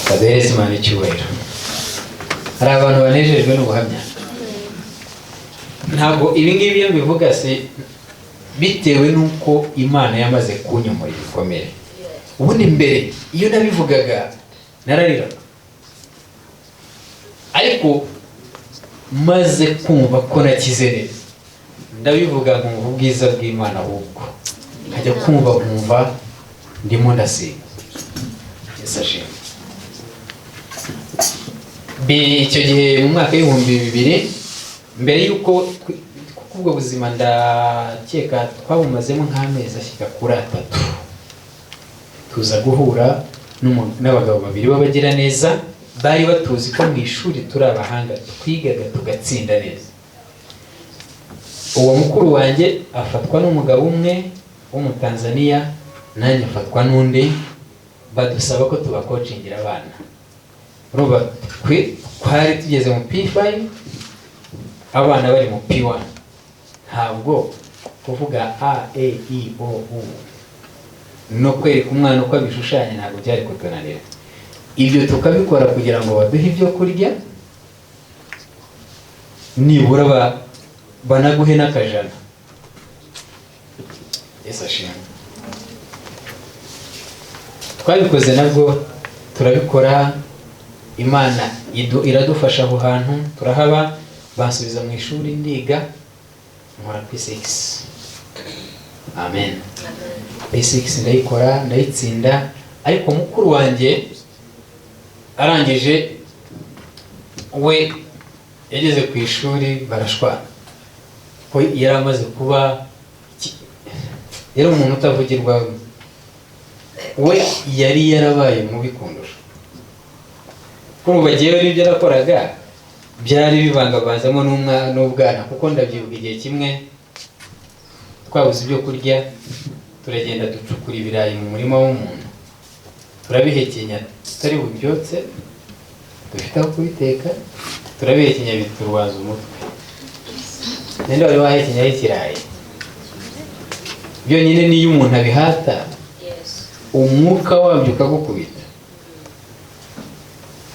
Kaduhereze Imana icyubahiro. Hari abantu banejejwe n'ubuhamya. Ntabwo ibi ngibi iyo mbivuga se bitewe n'uko Imana yamaze kunyomora ibikomere. Ubundi mbere iyo nabivugaga narariraga, ariko maze kumva ko nakize neza, ndabivuga nkumva ubwiza bw'Imana. Ahubwo Nkajya kumva nkumva ndimo ndasenga. Yesu ashimwe. Icyo gihe mu mwaka w'2000, mbere y'uko kuko ubwo buzima ndakeka twabumazemo nk'amezi ashyika kuri 3, tuza guhura n'abagabo babiri b'abagiraneza bari batuzi ko mu ishuri turi abahanga, twigaga tugatsinda neza. Uwo mukuru wanjye afatwa n'umugabo umwe w'Umutanzaniya, nanjye afatwa n'undi, badusaba ko tubakocingira abana. Urumva twari tugeze mu P5, abana bari mu P1. Ntabwo kuvuga A E I O U no kwereka umwana uko abishushanya ntabwo byari kutunanira. Ibyo tukabikora kugira ngo baduhe ibyo kurya, nibura banaguhe n'akajana. Yesu ashimwe. Twabikoze nabwo turabikora, Imana iradufasha aho hantu turahaba, bansubiza mu ishuri ndiga, nkora P6. Amen. P6 ndayikora ndayitsinda, ariko mukuru wanjye arangije we yageze ku ishuri barashwana, ko yari amaze kuba yari umuntu utavugirwa, we yari yarabaye mubi kundusha. Kumva jyewe n'ibyo nakoraga byari bivangavanzemo n'ubwana, kuko ndabyibuka igihe kimwe twabuze ibyo kurya, turagenda ducukura ibirayi mu murima w'umuntu, turabihekenya tutari bubyotse, dufite aho kubiteka, turabihekenya biturwaza umutwe. Ninde wari wahekenyaho ikirayi? Byonyine niyo umuntu abihata umwuka wabyo ukagukubita,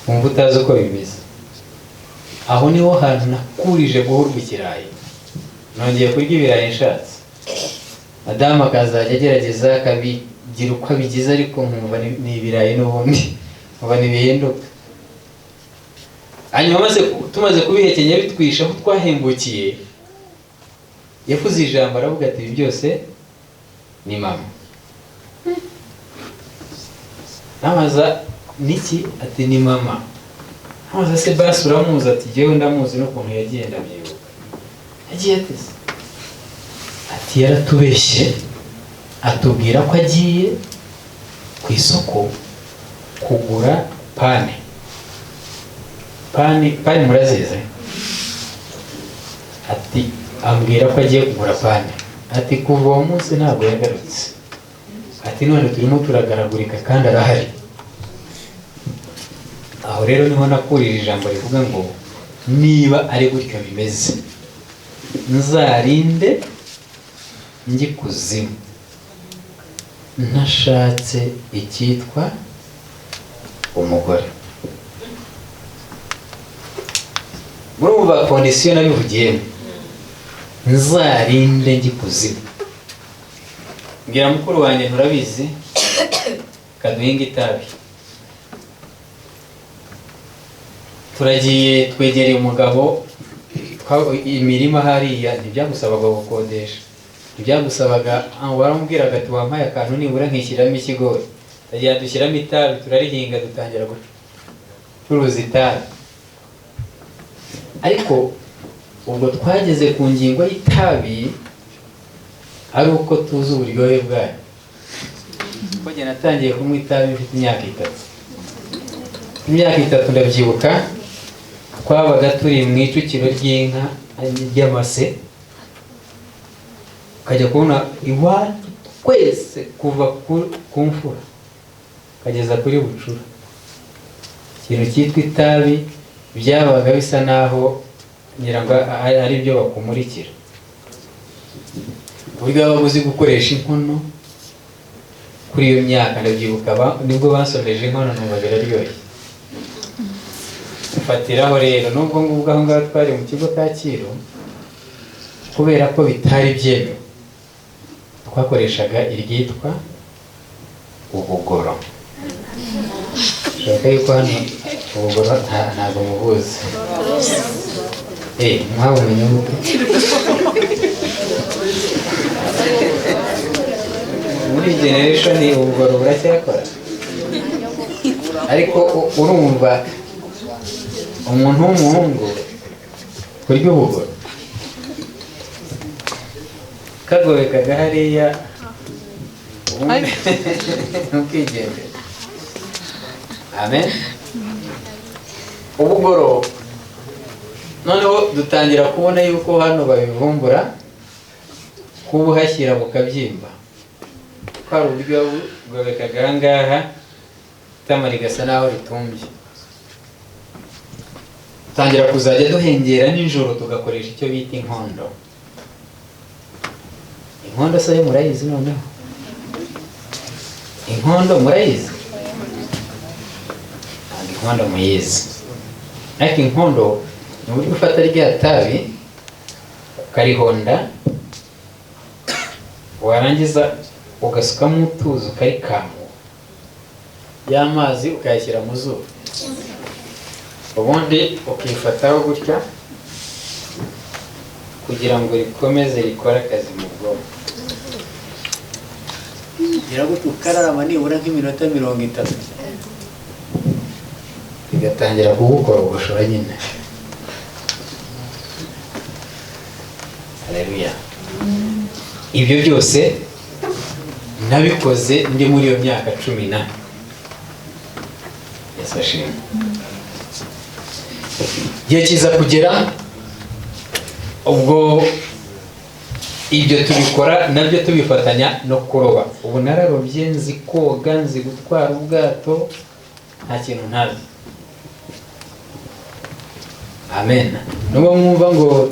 wumva utazi uko bimeze. Aho niho hantu nakurije guhurwa ikirayi, nongeye kurya ibirayi nshatse. Madamu akazajya agerageza akabigira uko abigize, ariko nkumva ni ibirayi n'ubundi, nkumva ntibihinduka. Hanyuma tumaze kubihekenya bitwisha aho twahembukiye, yavuze ijambo aravuga ati ibi byose ni mama. Namaza niki? Ati ni mama. Namaza se basi uramuzi? Ati jyewe ndamuzi n'ukuntu yagiye ndabyibuka. Yagiye ateze ati yaratubeshye atubwira ko agiye ku isoko kugura pane. Pane murazizi? Ati ambwira ko agiye kugura pane. Ati kuva uwo munsi ntabwo yagarutse. Ati none turimo turagaragurika kandi arahari. Aho rero niho nakurira ijambo rivuga ngo niba ari gutyo bimeze, nzarinde njye kuzimu ntashatse icyitwa umugore. Murumva kondisiyo nabivugiyemo, nzarinde njye kuzimu. Mbwira mukuru wanjye nturabizi kaduhinga itabi. Turagiye twegereye umugabo, imirima hariya ntibyagusabaga gukodesha, ntibyagusabaga, waramubwiraga ati wampaye akantu nibura nkishyiramo ikigori. Turagiye dushyiramo itabi, turarihinga, dutangira gucuruza itabi. Ariko ubwo twageze ku ngingo y'itabi ari uko tuzi uburyohe bwayo. Kuko njye natangiye kunywa itabi mfite imyaka 3. Imyaka 3 ndabyibuka, twabaga turi mu icukiro ry'inka ry'amase, ukajya kubona iwacu twese kuva ku mfura ukageza kuri bucura, ikintu cyitwa itabi byabaga bisa naho ngira ngo ari byo bakumurikira. Uburyo waba uzi gukoresha inkono kuri iyo myaka ndabyibuka, nibwo basomeje inkono numva biraryoshye. Fatiraho rero nubwo ngubwo aho ngaho twari mu kigo Kacyiru, kubera ko bitari byemewe twakoreshaga iryitwa ubugoro. Bishoboka yuko hano ubugoro ntabwo mubuzi. Mwabumenye gute? Muri generation ubugoro buracyakora, ariko urumva umuntu w'umuhungu kurya ubugoro kagobekaga hariya ubundi ntukigendera. Amen. Ubugoro noneho dutangira kubona yuko hano babivumbura, kubuhashyira bukabyimba, ko hari uburyo bugobekaga aha ngaha itama rigasa naho ritumbye. Tangira kuzajya duhengera nijoro, tugakoresha icyo bita inkondo. Inkondo se yo murayizi? Noneho inkondo murayizi? Ntabwo inkondo muyizi, ariko inkondo ni uburyo ufata rya tabi ukarihonda, warangiza ugasukamo utuzi, ukarikamura, ya mazi ukayashyira mu zuru, ubundi ukifataho gutya kugira ngo rikomeze rikore akazi mu bwonko. Gutya ukararama nibura nk'iminota 30. Bigatangira kugukorogoshora nyine. Haleluya. Ibyo byose nabikoze ndi muri iyo myaka 10. Yesu ashimwe. Igihe kiza kugera ubwo ibyo tubikora nabyo tubifatanya no kuroba. Ubu nararobye, nzi koga, nzi gutwara ubwato, nta kintu ntazi. Amen. Nubwo mwumva ngo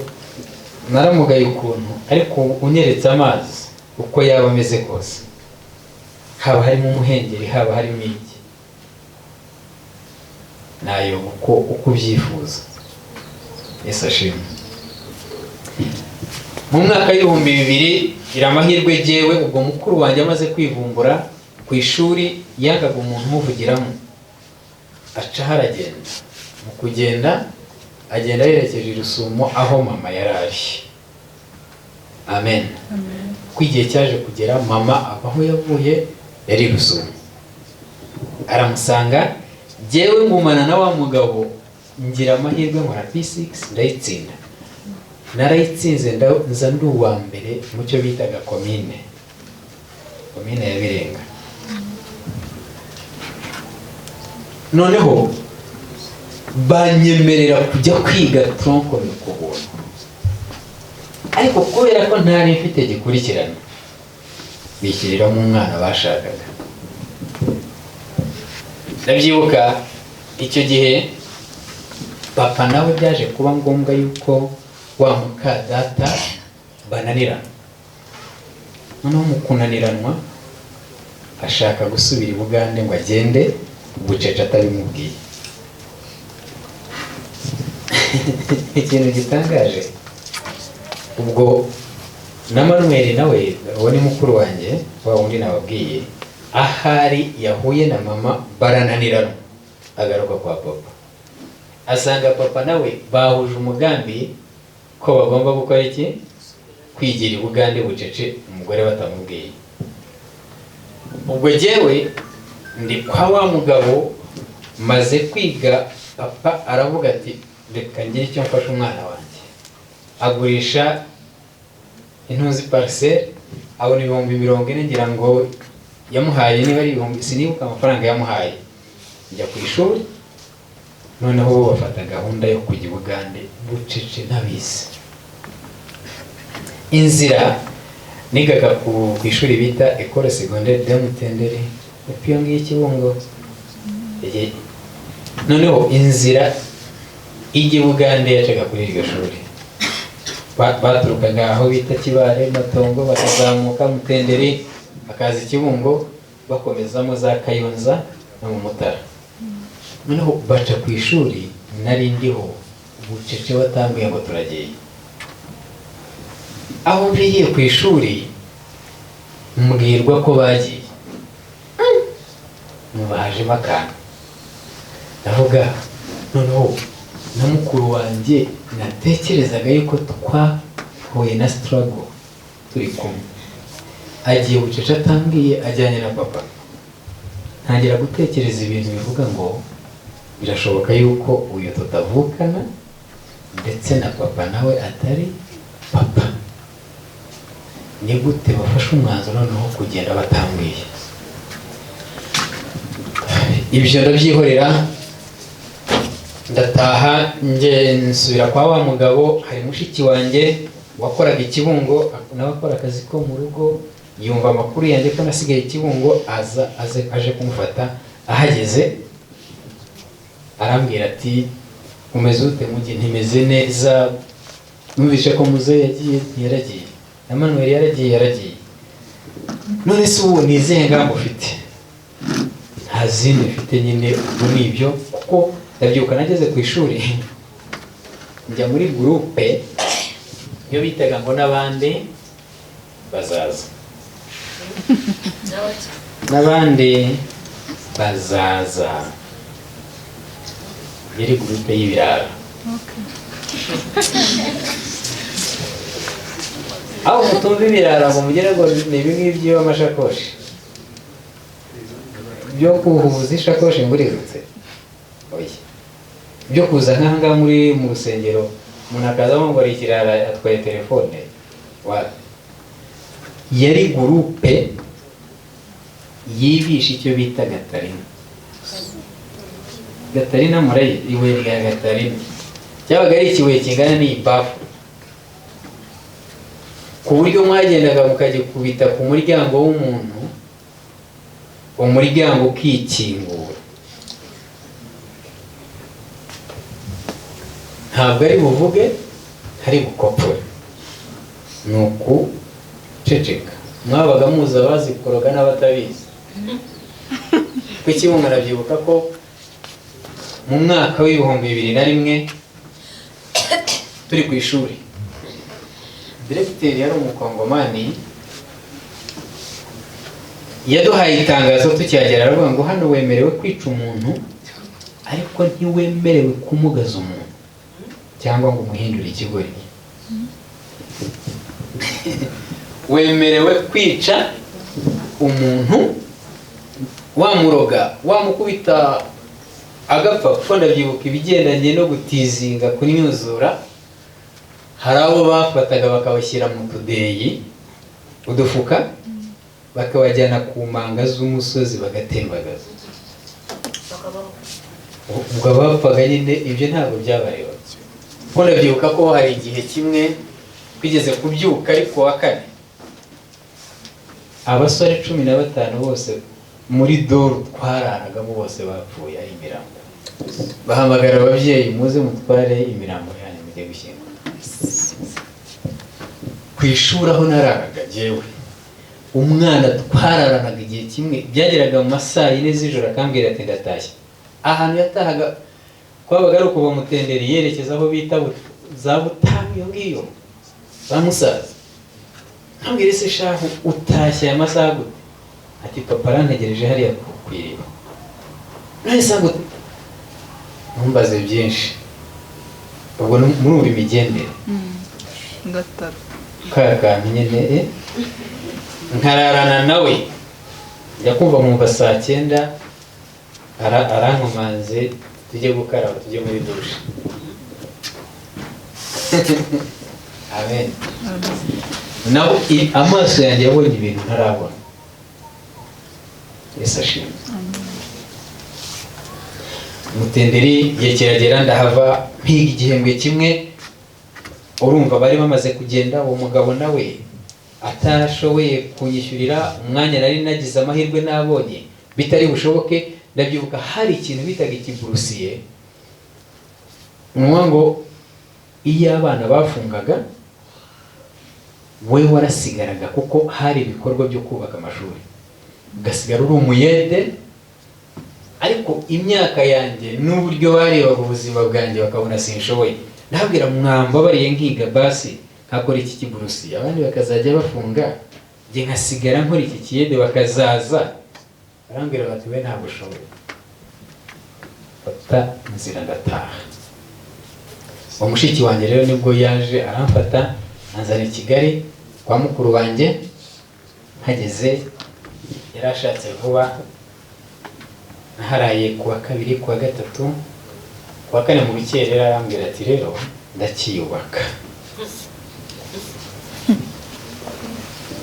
naramugaye ukuntu, ariko unyeretse amazi uko yaba ameze kose, haba harimo umuhengeri, haba harimo iki, nayo uko ubyifuza. Yesu ashimwe. Mu mwaka w'2000 gira amahirwe jyewe, ubwo mukuru wanjye amaze kwivumbura ku ishuri, yangaga umuntu umuvugiramo, aca haragenda. Mu kugenda agenda yerekeje i Rusumo aho mama yari ari. Amen. Ko igihe cyaje kugera mama ava aho yavuye yari i Rusumo, aramusanga. Jyewe ngumana na wa mugabo, ngira amahirwe nkora P6 ndayitsinda. Narayitsinze nza ndi uwa mbere mu cyo bitaga komine ya Birenga. Noneho banyemerera kujya kwiga tronc commun ku buntu, ariko kubera ko ntari mfite gikurikirana, bishyiriramo umwana bashakaga. Ndabyibuka icyo gihe papa nawe byaje kuba ngombwa yuko wa mukadata bananirana. Noneho mu kunaniranwa ashaka gusubira i Bugande ngo agende bucece atabimubwiye. Ikintu gitangaje, ubwo na Manuel nawe, uwo ni mukuru wanjye wa wundi nababwiye, ahari yahuye na mama barananirana, agaruka kwa papa, asanga papa nawe bahuje umugambi ko bagomba gukora iki? Kwigira i Bugande bucece umugore batamubwiye. Ubwo jyewe ndi kwa wa mugabo, maze kwiga, papa aravuga ati reka ngire icyo mfasha umwana wanjye. Agurisha intuzi parcelle, abona 40,000, ngira ngo yamuhaye niba ari ibihumbi, sinibuka amafaranga yamuhaye. Njya ku ishuri, noneho bo bafata gahunda yo kujya i Bugande bucece ntabizi. Inzira nigaga ku ishuri bita Ecole Secondaire de Mutenderi, epfo ngiyi Kibungo. Noneho inzira ijya i Bugande yacaga kuri iryo shuri. Baturukaga aho bita Kibare, Matongo, bakazamuka Mutenderi, bakaza i Kibungo, bakomezamo za Kayonza no mu Mutara. Noneho baca ku ishuri nari ndiho bucece, batambwiye ngo turagiye. Aho mviriye ku ishuri mbwirwa ko bagiye, mubajemo akantu. Ndavuga noneho na mukuru wanjye natekerezaga yuko twahuye na struggle turi kumwe, Agiye bucece atambwiye, ajyanye na papa. Ntangira gutekereza ibintu bivuga ngo birashoboka yuko uyu tutavukana, ndetse na papa nawe atari papa. Ni gute bafashe umwanzuro noneho kugenda batambwiye? Ibyo ndabyihorera, ndataha, nge nsubira kwa wa mugabo. Hari mushiki wanjye wakoraga i Kibungo, nawe akora akazi ko mu rugo, yumva amakuru yanjye ko nasigaye i Kibungo, aza aje kumufata. Ahageze arambwira ati: "Umeze ute mugi?" "Ntimeze neza. Numvise ko muzehe yagiye." "Ntiyaragiye, na Manuel yaragiye." "Yaragiye. None se ubu ni izihe ngamba ufite?" "Nta zindi mfite nyine, ubwo ni ibyo." Kuko ndabyibuka nageze ku ishuri, njya muri groupe iyo bitaga ngo "N'abandi bazaza", "N'abandi bazaza", yari groupe y'ibirara. Aho mutumva ibirara ngo mugire ngo ni ibi ngibi by'amashakoshi byo kuhuza ishakoshi ngo urirutse, oya. Byo kuza nk'aha ngaha muri mu rusengero, umuntu akazamo ngo ari ikirara atwaye telefone, wapi. Yari groupe yibisha icyo bita gatarina. Gatarina murayi? Ibuye rya gatarina cyabaga ari ikibuye kingana n'iyi bafu, ku buryo mwagendaga mukagikubita ku muryango w'umuntu, umuryango ukikingura. Ntabwo ari buvuge, ntari bukopfore, ni ukuceceka. Mwabaga muzi abazi koroga n'abatabizi. Ku Kibungo ndabyibuka ko mu mwaka w'2001 turi ku ishuri, diregiteri yari umukongomani, yaduhaye itangazo tukihagera, aravuga ngo: "Hano wemerewe kwica umuntu, ariko ntiwemerewe kumugaza umuntu cyangwa ngo umuhindure ikigoryi. Wemerewe kwica umuntu, wamuroga, wamukubita agapfa." Kuko ndabyibuka ibigendanye no gutizinga, kunyuzura, hari abo bafataga bakabashyira mu tudeyi, udufuka, bakabajyana ku manga z'umusozi bagatembagaza. Ubwo bapfaga nyine, ibyo ntabwo byabareba. Kuko ndabyibuka ko hari igihe kimwe twigeze kubyuka ariko wa kane, abasore 15 bose muri dortoir twararagamo bose bapfuye ari imirambo. Bahamagara ababyeyi: "Muze mutware imirambo yanyu mujye gushyingura." Ku ishuri aho nararaga jyewe, umwana twararanaga, igihe kimwe byageraga mu ma 4:00 z'ijoro akambwira ati: "Ndatashye." Ahantu yatahaga kwabaga ari ukuva Mutenderi yerekeza aho bita za Butamu, iyo ngiyo za Musaza. Nkambwira: "Ese shahu, utashye aya masaha gute?" Ati: "Papa arantegereje hariya ku iriba." "None se gute?" Ntumbaze byinshi. Ubwo murumva imigendere. Gatatu. Ka kantu nyine, nkararana nawe, njya kumva nkumva saa 9 arankomanze: "Tujye gukaraba, tujye muri douche." Amen. Nawe amaso yanjye yabonye ibintu ntarabona. Yesu ashimwe. Mutenderi igihe kiragera ndahava, mpiga igihembwe kimwe. Urumva bari bamaze kugenda, uwo mugabo nawe atashoboye kunyishyurira umwanya nari nagize amahirwe nabonye bitari bushoboke. Ndabyibuka hari ikintu bitaga ikiburusiye, ni ukuvuga ngo iyo abana bafungaga, we warasigaraga, kuko hari ibikorwa byo kubaka amashuri, ugasigara uri umuyede. Ariko imyaka yanjye n'uburyo barebaga ubuzima bwanjye bakabona sinshoboye, ndababwira: "Mwambabariye nkiga basi, nkakora iki kiburusi, abandi bakazajya bafunga, njye nkasigara nkora iki kiyede bakazaza." Barambwira bati: "We ntabwo ushoboye." Fata inzira ndataha. Uwo mushiki wanjye rero nibwo yaje aramfata, anzana i Kigali kwa mukuru wanjye. Mpageze yari ashatse vuba. Naharaye kuwa kabiri, kuwa gatatu, kuwa kane mu rukerera arambwira ati rero ndakiyubaka,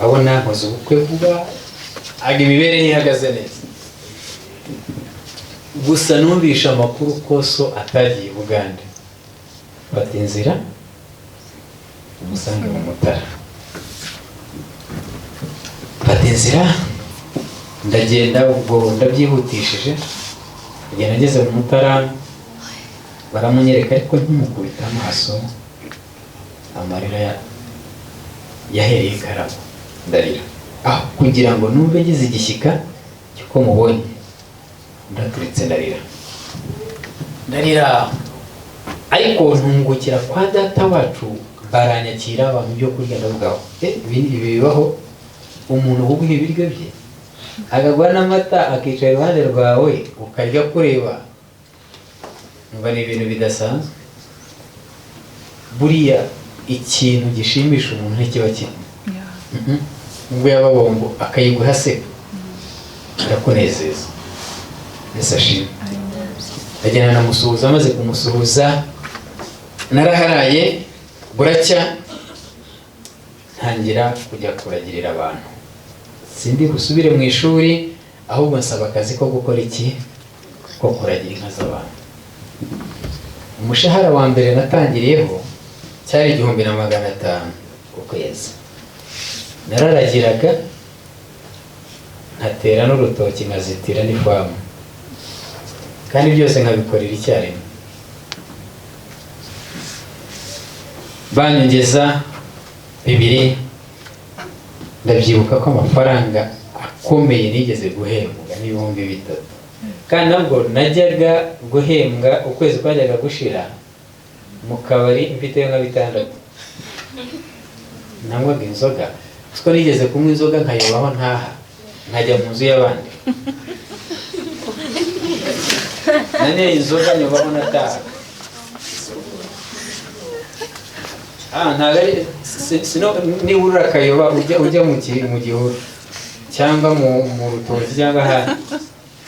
abona nkoze ubukwe vuba, aga imibereho ihagaze neza. Gusa numvisha amakuru ko so atagiye i Bugande, mfata inzira umusange mu Mutara. Mfata inzira ndagenda, ubwo ndabyihutishije, ngenda ngeze mu Mutara baramunyereka, ariko ntimukubita amaso, amarira yahereye ikaramu, ndarira. Aho kugira ngo numve ngize igishyika cy'uko mubonye, ndaturitse ndarira, ndarira. Ariko ntungukira kwa data wacu, baranyakira abantu ibyo kurya, ndavuga ibi bibaho, umuntu uguha ibiryo bye akagwa n'amata akicara iruhande rwawe ukarya kureba, ngo ni ibintu bidasanzwe. Buriya ikintu gishimisha umuntu ntikiba kimwe, ubwo yaba bombo akayiguha se birakunezeza. Yesu ashimwe. Ndagenda namusuhuza, amaze kumusuhuza naraharaye buracya, ntangira kujya kuragirira abantu. Sindi gusubire mu ishuri, ahubwo nsaba akazi ko gukora iki, ko kuragira inka z'abantu. Umushahara wa mbere natangiriyeho cyari 1500 ku kwezi. Nararagiraga nkatera n'urutoki, nkazitira n'ifamu, kandi byose nkabikorera icyarimwe. Banyongeza 2, ndabyibuka ko amafaranga akomeye nigeze guhembwa ni 3000. Kandi nabwo najyaga guhembwa ukwezi kwajyaga gushira mu kabari mfiteyo nka 6. Nanywaga inzoga, siko nigeze kunywa inzoga nkayobaho ntaha, nkajya mu nzu y'abandi. Naneye inzoga nyobaho nataha. Ntabwo ari niba urura akayoba ujya mu gihuru cyangwa mu rutoki cyangwa ahandi,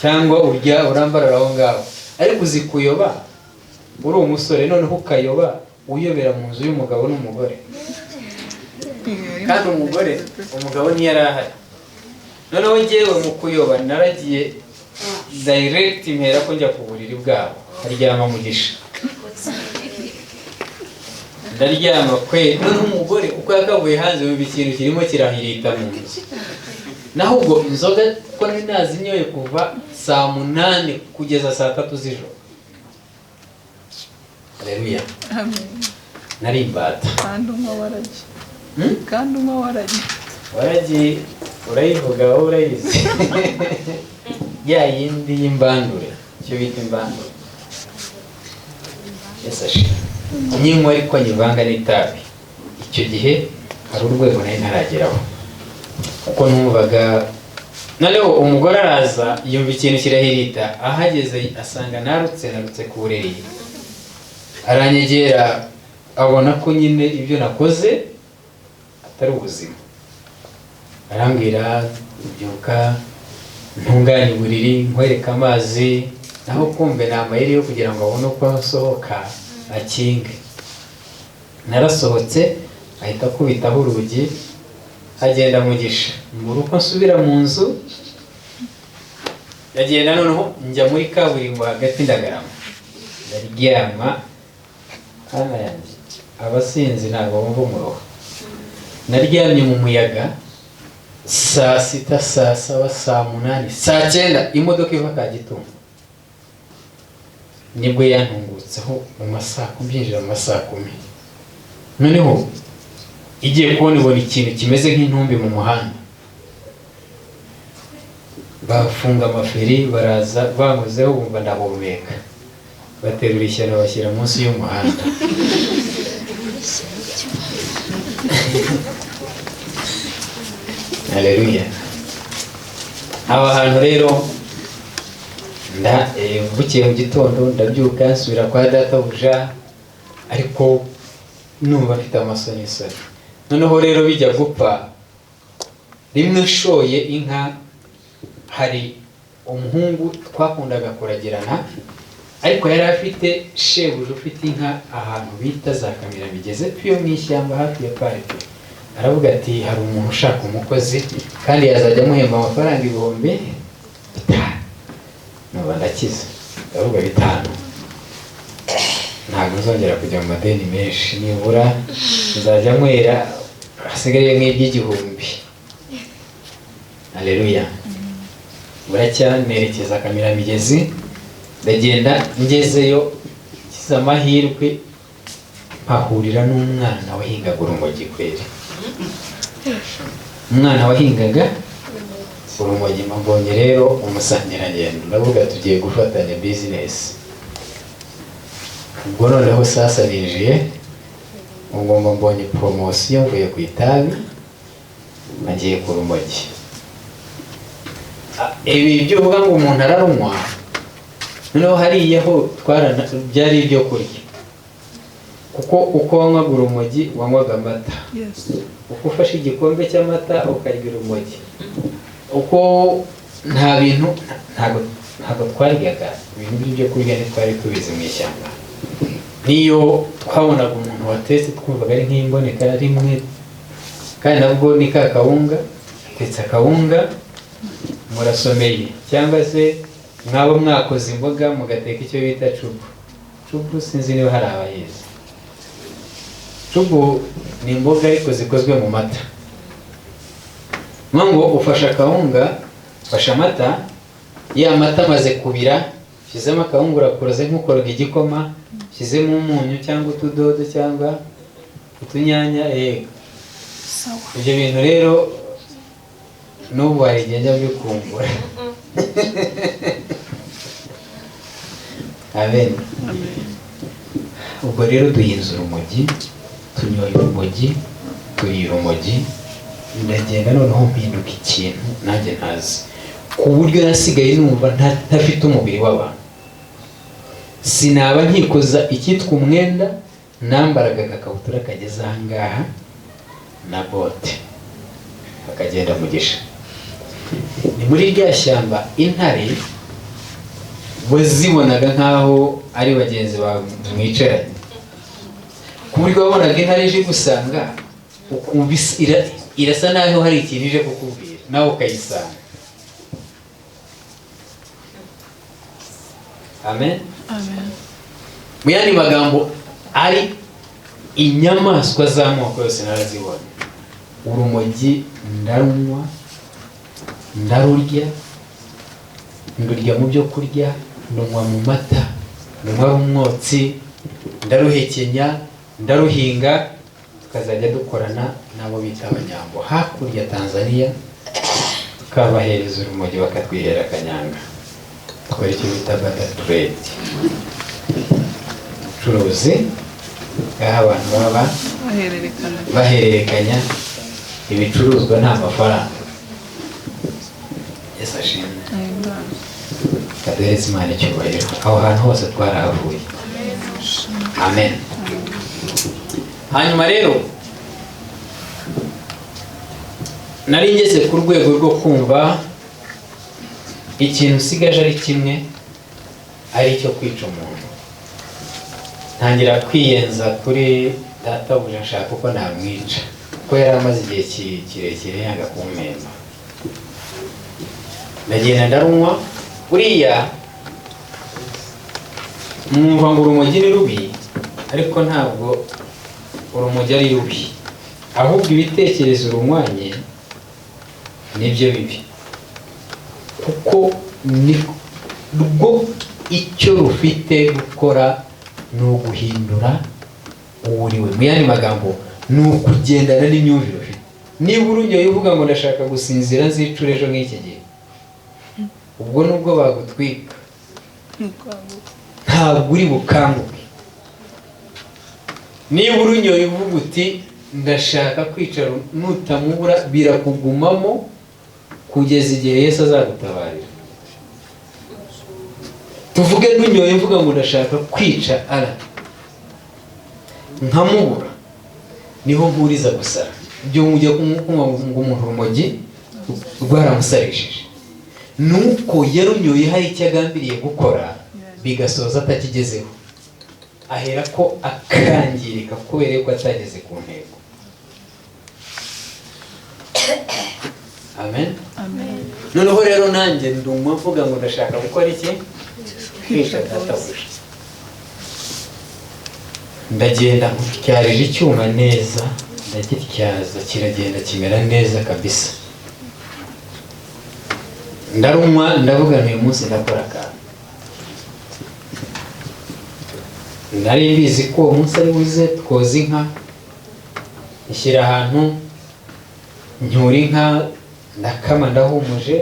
cyangwa urya urambarara aho ngaho, ariko uzi kuyoba uri umusore, noneho ukayoba uyobera mu nzu y'umugabo n'umugore, kandi umugore umugabo ntiyari ahari. Noneho njyewe mu kuyoba naragiye direct mpera ko njya ku buriri bwabo, nkaryama Mugisha, ndaryama kwe. Noneho umugore uko yakavuye hanze yumva ikintu kirimo kirahirita mu nzu. Naho ubwo inzoga ko nari nazinyoye kuva saa 8 kugeza saa 3 z'ijoro. Haleluya. Amen. Nari imbata. Kandi unywa waragi. Kandi unywa waragi. Waragi urayivuga wowe urayizi. Ya yindi y'imbandure, icyo bita imbandure. Yesu ashimwe. Nyinywa ariko nyivanga n'itabi. Icyo gihe hari urwego nari ntarageraho, kuko numvaga. Noneho umugore araza yumva ikintu kirahirita, ahageze asanga narutse ku buriri, aranyegera abona ko nyine ibyo nakoze atari ubuzima. Arambwira byuka ntunganye uburiri, nkwereka amazi, naho kumbe ni amayeri yo kugira ngo abone uko asohoka akinge. Narasohotse ahita akubitaho urugi, agenda Mugisha. Mbura uko nsubira mu nzu, ndagenda noneho njya muri kaburimbo hagati ndagarama, ndaryama. Hano yanjye abasinzi ntabwo bumva umuroho. Naryamye mu muyaga saa 6, saa 7, saa 8, saa 9, imodoka iva Kagitumba. Nibwo yantungutseho mu masaa 10, byinjira mu masaa 10. Noneho igiye kubona ibona ikintu kimeze nk'intumbi mu muhanda, bafunga amaferi baraza bankozeho, bumva ndahumeka, baterura ishyano bashyira munsi y'umuhanda. Haleluya. Aba hantu rero bukeye mu gitondo ndabyuka nsubira kwa databuja, ariko numva mfite amasonisoni. Noneho rero bijya gupfa, Rimwe nshoye inka, hari umuhungu twakundaga kuragirana, ariko yari afite shebuja ufite inka ahantu bita za Kamiramigezi piyo mu ishyamba hafi ya parike. Aravuga ati hari umuntu ushaka umukozi kandi yazajya amuhemba amafaranga 5000. Numva ndakize, ndavuga 5 ntabwo nzongera kujya mu madeni menshi, nibura nzajya nywera hasigaye nk'iby'igihumbi. Haleluya. Buracya nerekeza Kamiramigezi, ndagenda ngezeyo ngize amahirwe mpahurira n'umwana wahingaga urumogi kweri. Umwana wahingaga urumogi, mbonye rero umusangirangendo, ndavuga tugiye gufatanya business. Ubwo noneho sasa ninjiye, ubwo ngo mbonye promotion, mvuye ku itabi nagiye ku rumogi. Ibi byo uvuga ngo umuntu ararunywa, noneho hariya ho byari ibyo kurya, kuko uko wanywaga urumogi wanywaga amata. Uko ufashe igikombe cy'amata ukarya urumogi, uko nta bintu, ntabwo twaryaga ibintu by'ibyo kurya, ntitwari tubizi mu ishyamba. Niyo twabonaga umuntu watetse twumvaga ari nk'imboneka rimwe, kandi nabwo ni ka kawunga, atetse akawunga murasomeye, cyangwa se mwaba mwakoze imboga mugateka icyo bita cubu. Cubu sinzi niba hari abayizi. Cubu ni imboga ariko zikozwe mu mata. Ngo ufashe akawunga, ufashe amata, ya mata amaze kubira, ushyizemo akawunga urakoroze nk'ukoroga igikoma, ushyizemo umunyu cyangwa utudodo cyangwa utunyanya, yego. Ibyo bintu rero n'ubu hari igihe njya mbikumbura. Amen. Ubwo rero duhinze urumogi, tunyoye urumogi, turiye urumogi, ndagenda noneho mpinduka ikintu nanjye ntazi, ku buryo nasigaye numva ntafite umubiri w'abantu. Sinaba nkikoza icyitwa umwenda, nambaraga agakabutura kageze aha ngaha na bote, bakagenda mugisha. Ni muri rya shyamba intare wazibonaga nk'aho ari bagenzi bawe mwicaranye, ku buryo wabonaga intare ije gusanga ukumva irasa naho hari ikintu ije kukubwira, nawe ukayisanga. Amen. Amen. Mu yandi magambo, ari inyamaswa z'amoko yose narazibonye. Urumogi ndarunywa, ndarurya, ndurya mu byo kurya, ndunywa mu mata, ndunywa umwotsi, ndaruhekenya, ndaruhinga, tukazajya dukorana n'abo bita abanyambo hakurya Tanzania, tukabahereza urumogi bakatwihera akanyanga. Dukora icyo bita barter trade, ubucuruzi bw'aho abantu baba bahererekanya ibicuruzwa nta mafaranga. Yesu ashimwe. Kaduhereze Imana icyubahiro. Aho hantu hose twarahavuye. Amen. Hanyuma rero nari ngeze ku rwego rwo kumva ikintu usigaje ari kimwe, ari icyo kwica umuntu. Ntangira kwiyenza kuri databuja, nshaka uko namwica, kuko yari amaze igihe kirekire yanga kumpemba. Ndagenda ndarunywa. Buriya mwumva ngo urumogi ni rubi, ariko ntabwo urumogi ari rubi, ahubwo ibitekerezo urunywanye nibyo bibi, kuko ni rwo icyo rufite gukora ni uguhindura uwo uri we. Mu yandi magambo, ni ukugendana n'imyumvire ufite. Niba urunyoye uvuga ngo ndashaka gusinzira nzicure ejo nk'iki gihe, ubwo nubwo bagutwika ntabwo uri bukanguke. Niba urunyoye uvuga uti ndashaka kwicara, nutamubura birakugumamo kugeza igihe Yesu azagutabarira. Tuvuge ntunyoye mvuga ngo ndashaka kwica ara, nkamubura, niho mpuriza gusara. Ibyo mujya kunywa ngo umuntu urumogi Rwaramusarishije. Nuko yarunyoye hari icyo agambiriye gukora, bigasoza atakigezeho, ahera ko akangirika kubera yuko atageze ku ntego. Amen. Amen. Noneho rero nanjye ndumva mvuga ngo ndashaka gukora iki? Kwica databuja. Ndagenda ntyarije icyuma neza, ndagityaza kiragenda kimera neza kabisa. Ndarumwa, ndavuga nti uyu munsi ndakora akantu. Nari mbizi ko uwo munsi ari buze twoza inka, nshyira ahantu ncyura inka, ndakama ndahumuje,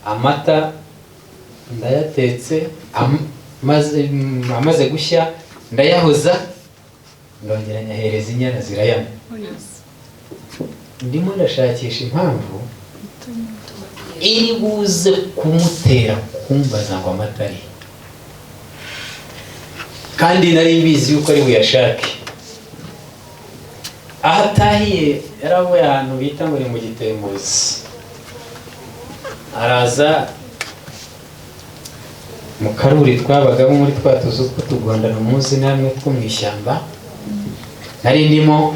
amata ndayatetse, amaze gushya ndayahoza, ndongera nyahereza inyana zirayanywa. Ndimo ndashakisha impamvu iri buze kumutera kumbaza ngo amata ari, kandi nari mbizi yuko ari buyashake. Aho atahiye yaravuye ahantu bita ngo ni mu Gitembuzi, araza mu karuri twabagamo muri twa tuzu tw'utugondano muzi namwe two mu ishyamba nari ndimo,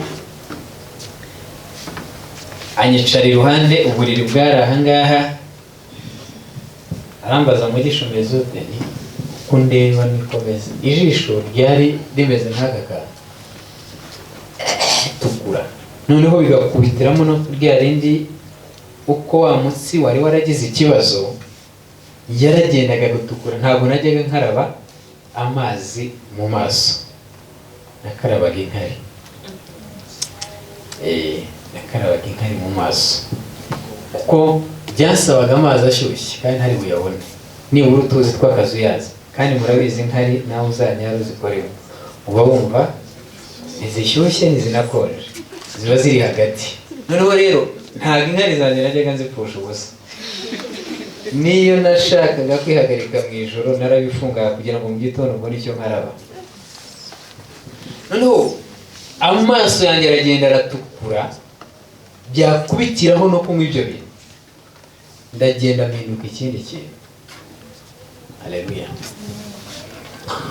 anyicara iruhande, uburiri bwari ahangaha, arambaza Mugisha umeze ute? Nti uko ndeba niko meze. Ijisho ryari rimeze nk'aka kantu ritukura, noneho bigakubitiramo no rya rindi, uko wa mutsi wari waragize ikibazo yaragendaga gutukura. Ntabwo najyaga nkaraba amazi mu maso, nakarabaga inkari. Nakarabaga inkari mu maso kuko byasabaga amazi ashyushye kandi ntari buyabone, nibura utuzi tw'akazuyazi. Kandi murabizi inkari nawe uzanyara uzikoremo, uba wumva ntizishyushye ntizinakonje, ziba ziri hagati. Noneho rero ntabwo inkari zanjye najyaga nzipfusha ubusa. Niyo nashakaga kwihagarika mu ijoro narabifungaga kugira ngo mu gitondo mbone icyo nkaraba. Noneho amaso yanjye aragenda aratukura, byakubitiraho no kunywa ibyo bintu, ndagenda mpinduka ikindi kintu. Haleluya,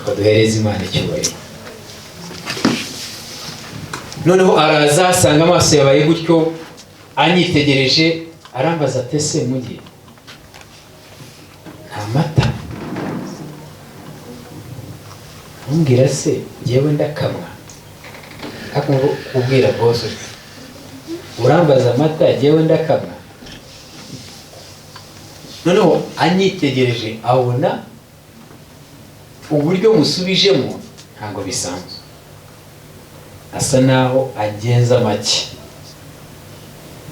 baduhereze Imana icyubahiro. Noneho araza asanga amaso yabaye gutyo, anyitegereje arambaza ati ese Mugi nta mata? Ntumbwira se jyewe ndakamwa? Ariko ngo kubwira boss urambaza amata jyewe ndakamwa? Noneho anyitegereje abona uburyo musubijemo ntabwo bisanzwe, asa naho agenza make,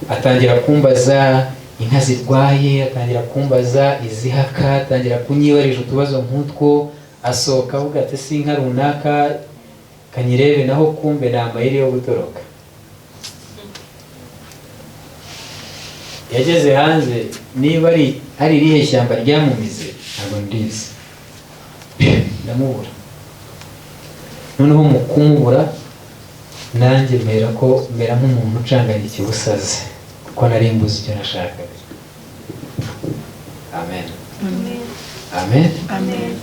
atangira kumbaza inka zirwaye, atangira kumbaza izihaka, atangira kunyibarije utubazo nk'utwo, asohoka avuga ati si inka runaka kanyirebe, naho kumbe ni amayeri yo gutoroka. Yageze hanze, niba ari irihe shyamba ryamumize ntabwo ndizi, ndamubura. Noneho mu kumubura nanjye mera ko mera nk'umuntu ucanganya ikibusazi, kuko nari mbuze icyo nashakaga. Amen. Amen. Amen.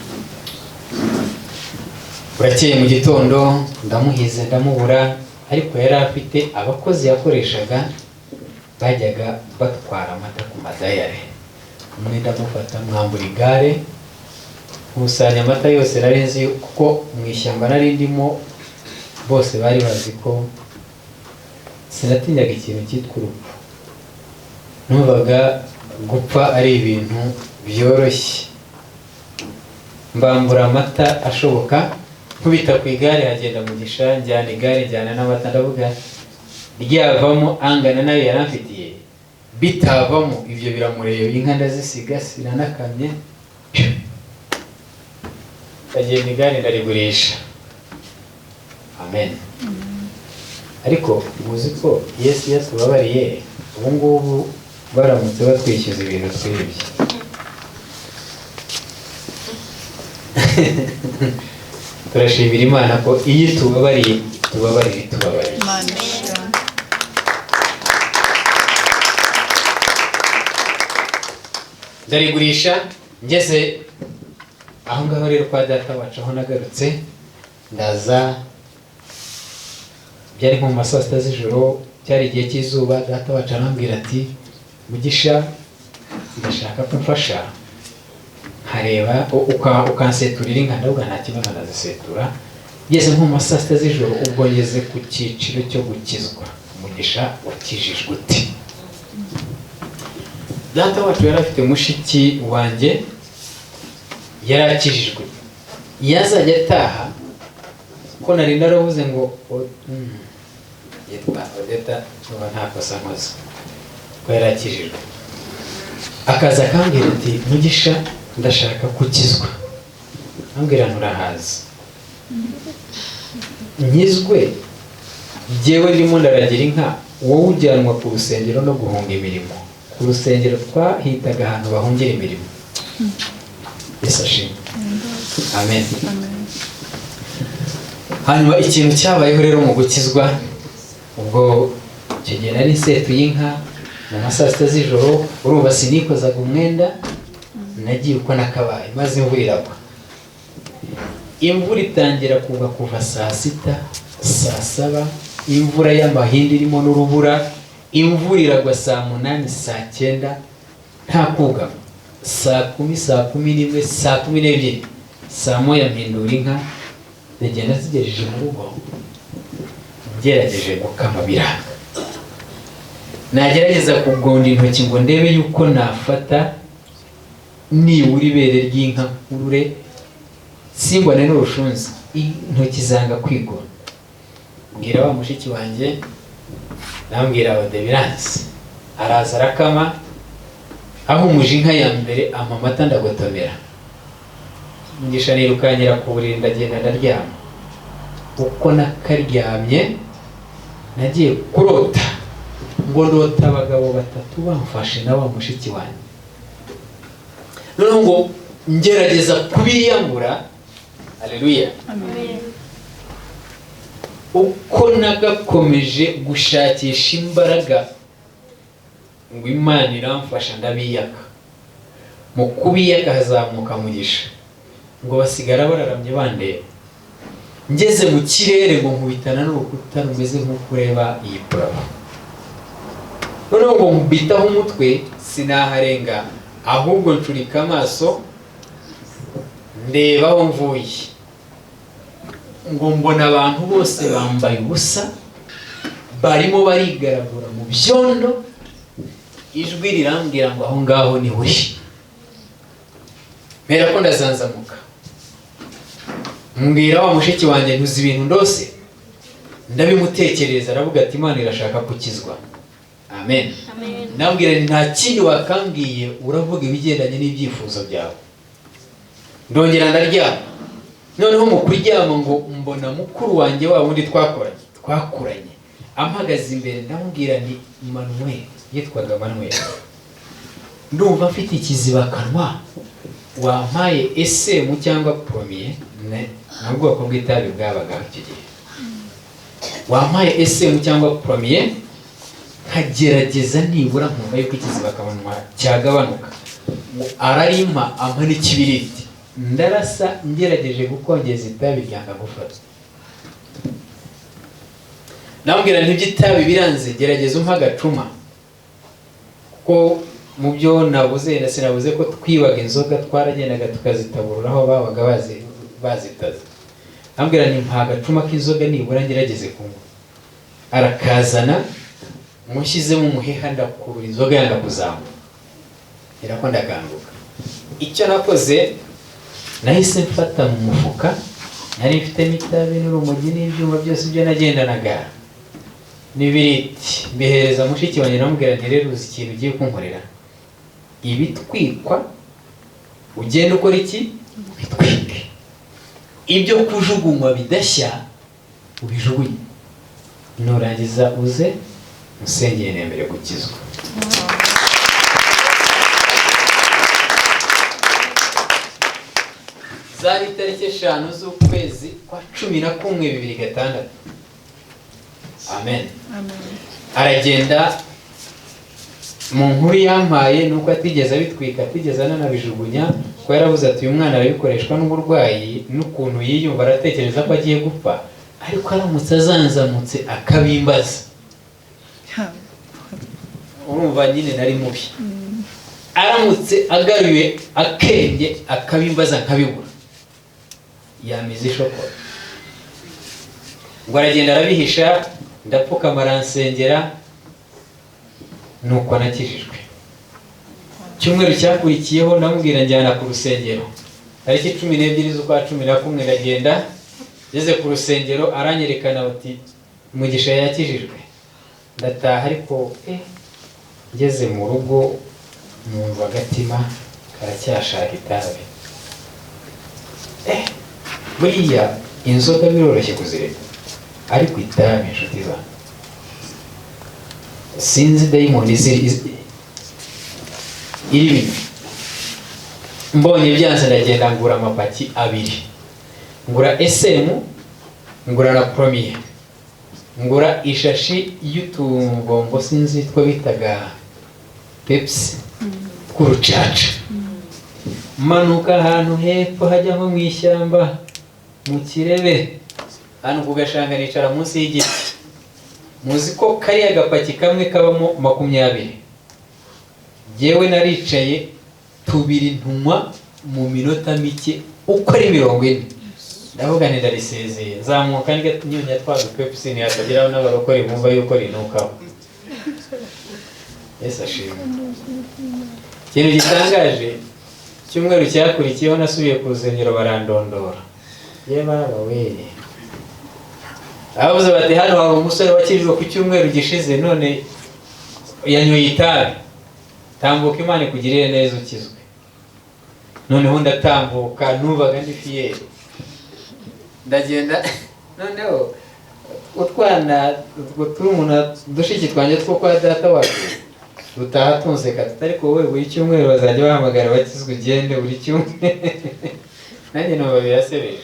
Burakeye mu gitondo ndamuhize ndamubura, ariko yari afite abakozi yakoreshaga bajyaga batwara amata ku madayari. Umwe ndamufata mwambura igare, nkusanya amata yose nari nzi, kuko mu ishyamba nari ndimo bose bari bazi ko sinatinyaga ikintu cyitwa urupfu. Numvaga gupfa ari ibintu byoroshye. Mbambura amata ashoboka, nkubita ku igare hagenda Mugisha, njyana igare njyana n'amata, ndavuga ryavamo angana nayo yaramfitiye, bitavamo ibyo biramureba, inka ndazisiga sinanakamye, ndagenda igare ndarigurisha. Amen. Ariko muzi ko Yesu yatubabariye, ubu ngubu baramutse batwishyuza ibintu twibye. Turashimira Imana ko iyo tubabariye tubabariye tubabariye. Ndarigurisha. Ngeze aho ngaho rero kwa data wacu, aho nagarutse ndaza, byari nko mu ma saa 6 z'ijoro, cyari igihe cy'izuba. Data wacu arambwira ati: "Mugisha, ndashaka ko umfasha nkareba ukanseturira inka." Ndavuga: "Nta kibazo, ndazisetura." Ngeze nko mu ma saa 6 z'ijoro, ubwo ngeze ku cyiciro cyo gukizwa. Mugisha, wakijijwe ute? Data wacu yari afite mushiki wanjye yari akijijwe, yazajya ataha ko nari naravuze ngo yitwa Odeta, uba nta kosa nkoze ko yari akijijwe, akaza akambwira ati: "Mugisha, ndashaka gukizwa." Ambwira: "Nturahaza nkizwe jyewe ndimo ndaragira inka, wowe ujyanwa ku rusengero no guhunga imirimo." Ku rusengero twahitaga ahantu bahungira imirimo. Yesu ashimwe, amen. Hanyuma ikintu cyabayeho rero mu gukizwa, ubwo icyo gihe nari nsetuye inka mu ma saa 6 z'ijoro, urumva sinikozaga umwenda, nagiye uko nakabaye, maze imvura iragwa. Imvura itangira kugwa kuva saa 6, saa 7, imvura y'amahindi irimo n'urubura. Imvura iragwa saa 8, saa 9, nta kugama, saa 10, saa 11, saa 12, saa 1 mpindura inka, ndagenda. Zigejeje mu rugo, ngerageje gukama biranga, nagerageza kugonda intoki ngo ndebe yuko nafata nibura ibere ry'inka nkurure, simbone n'urushunzi, intoki zanga kwigonda. Mbwira wa mushiki wanjye, ndambwira Ode, biranze. Araza arakama, ahumuje inka ya mbere ampa amata, ndagotomera. Mugisha nirukanyira ku buriri, ndagenda ndaryama. Uko nakaryamye, nagiye kurota, ngo ndota abagabo batatu bamfashe na wa mushiki wanjye. Noneho ngo ngerageza kubiyambura. Aleluya! Uko nagakomeje gushakisha imbaraga, ngo Imana iramfasha ndabiyaka. Mu kubiyaka hazamuka Mugisha, ngo basigara bararamye bandeba. Ngeze mu kirere, ngo nkubitana n'urukuta rumeze nk'uko ureba iyi plafond. Noneho ngo nkubitaho umutwe, sinaharenga, ahubwo ncurika amaso ndeba aho mvuye, ngo mbona abantu bose bambaye ubusa, barimo barigaragura mu byondo. Ijwi rirambwira ngo: "Aho ngaho ni uri." Mpera ko ndazanzamuka, mbwira wa mushiki wanjye: "Ntuzi ibintu ndose." Ndabimutekereza, aravuga ati: "Imana irashaka gukizwa." Amen. Ndambwira nti: "Nta kindi wakambwiye, uravuga ibigendanye n'ibyifuzo byawe." Ndongera ndaryama. Noneho mu kuryama, ngo mbona mukuru wanjye wa wundi twakoranye ampagaze imbere. Ndamubwira nti: "Manuel," yitwaga Manuel, "ndumva mfite ikizibakanwa, wampaye esemu cyangwa poromiye?" Ni ubwoko bw'itabi bwabagaho icyo gihe. "Wampaye esemu cyangwa poromiye nkagerageza nibura nkumva yuko ikizibakanwa cyagabanuka?" Ngo ararimpa, ampa n'ikibiriti, ndarasa, ngerageje gukongeza itabi ryanga gufata. Ndamubwira nti: "Iby'itabi biranze, gerageza umpa agacuma." Kuko mu byo nabuze na sinabuze ko twibaga inzoga, twaragendaga tukazitaburura aho babaga bazitaze. Ndamubwira nti: "Mpa agacuma k'inzoga nibura ngerageze kunywa." Arakazana, mushyizemo umuheha, ndakurura, inzoga yanga kuzamuka. Ko ndakanguka, icyo nakoze nahise mfata mu mufuka nari mfitemo itabi n'urumogi n'ibyuma byose ibyo nagendanaga n'ibiriti, mbihereza mushiki wanjye. Namubwira nti: "Rero uzi ikintu ugiye kunkorera? Ibitwikwa ugenda ukora iki, bitwike, ibyo kujugunywa bidashya ubijugunye, nurangiza uze usengere nemere gukizwa." Zari itariki 5 z'ukwezi kwa 11 2006. Amen. Aragenda. Mu nkuru yampaye ni uko atigeze abitwika, atigeze ananabijugunya, ko yaravuze ati uyu mwana arabikoreshwa n'uburwayi n'ukuntu yiyumva, aratekereza ko agiye gupfa, ariko aramutse azanzamutse akabimbaza. Urumva nyine nari mubi. Aramutse agaruye akenge akabimbaza nkabibura, yamize ishokora. Ngo aragenda arabihisha, ndapfukama aransengera, nuko nakijijwe. Icyumweru cyakurikiyeho ndamubwira njyana ku rusengero, tariki 12 z'ukwa 11 ndagenda. Ngeze ku rusengero aranyerekana bati Mugisha yakijijwe. Ndataha, ariko ngeze mu rugo numva agatima karacyashaka itabi. Buriya inzoga biroroshye kuzireka, ariko itabi, inshuti zanjye, sinzi dayimoni ziri iri bino. Mbonye byanze ndagenda ngura amapaki 2, ngura SM, ngura na Premier, ngura ishashi y'utubombo sinzi two bitaga Pepsi tw'urucaca. Manuka ahantu hepfo hajya nko mu ishyamba mu kirebe, hano ku gashanga, nicara munsi y'igiti. Muzi ko kariya gapaki kamwe kabamo 20. Jyewe naricaye 2 ntunywa mu minota mike uko ari 40. Ndavuga nti ndarisezeye, nzamuka nyonya twa dupepsi ntihatageraho n'abarokore bumva yuko rinukaho. Yesu ashimwe. Ikintu gitangaje, icyumweru cyakurikiyeho nasubiye ku rusengero barandondora. Ye baba we, abavuze bati hano hari umusore wakijijwe ku cyumweru gishize none yanyoye itabi, tambuka Imana ikugirire neza ukizwe. Noneho ndatambuka, numvaga ndi fier, ndagenda. Noneho utwana utwo turi umuntu dushiki twanjye two kwa data wacu dutaha tunseka, tutari ko wowe buri cyumweru bazajya bahamagara bakizwe ugende buri cyumweru. Nanjye numva birasebeje,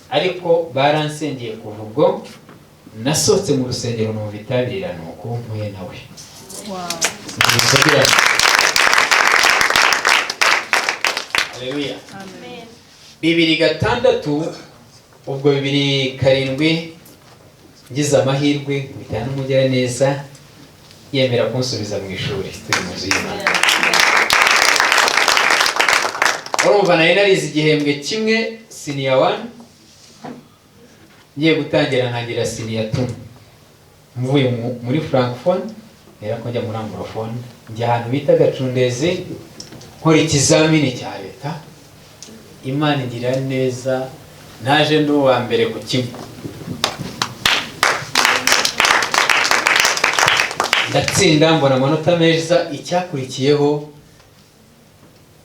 ariko baransengeye. Kuva ubwo nasohotse mu rusengero numva itabi riranuka mpuye nawe. Haleluya. 2006, ubwo 2007 ngize amahirwe mpita n'umugiraneza yemera kunsubiza mu ishuri turi mu nzu y'Imana. Urumva nari narize igihembwe kimwe senior 1, ngiye gutangira nkangira senior 2. Mvuye muri francophone nera ko njya muri anglophone, njya ahantu bita Gacundezi nkora ikizamini cya leta. Imana igira neza, naje ndi uwa mbere ku kigo, ndatsinda mbona amanota meza. Icyakurikiyeho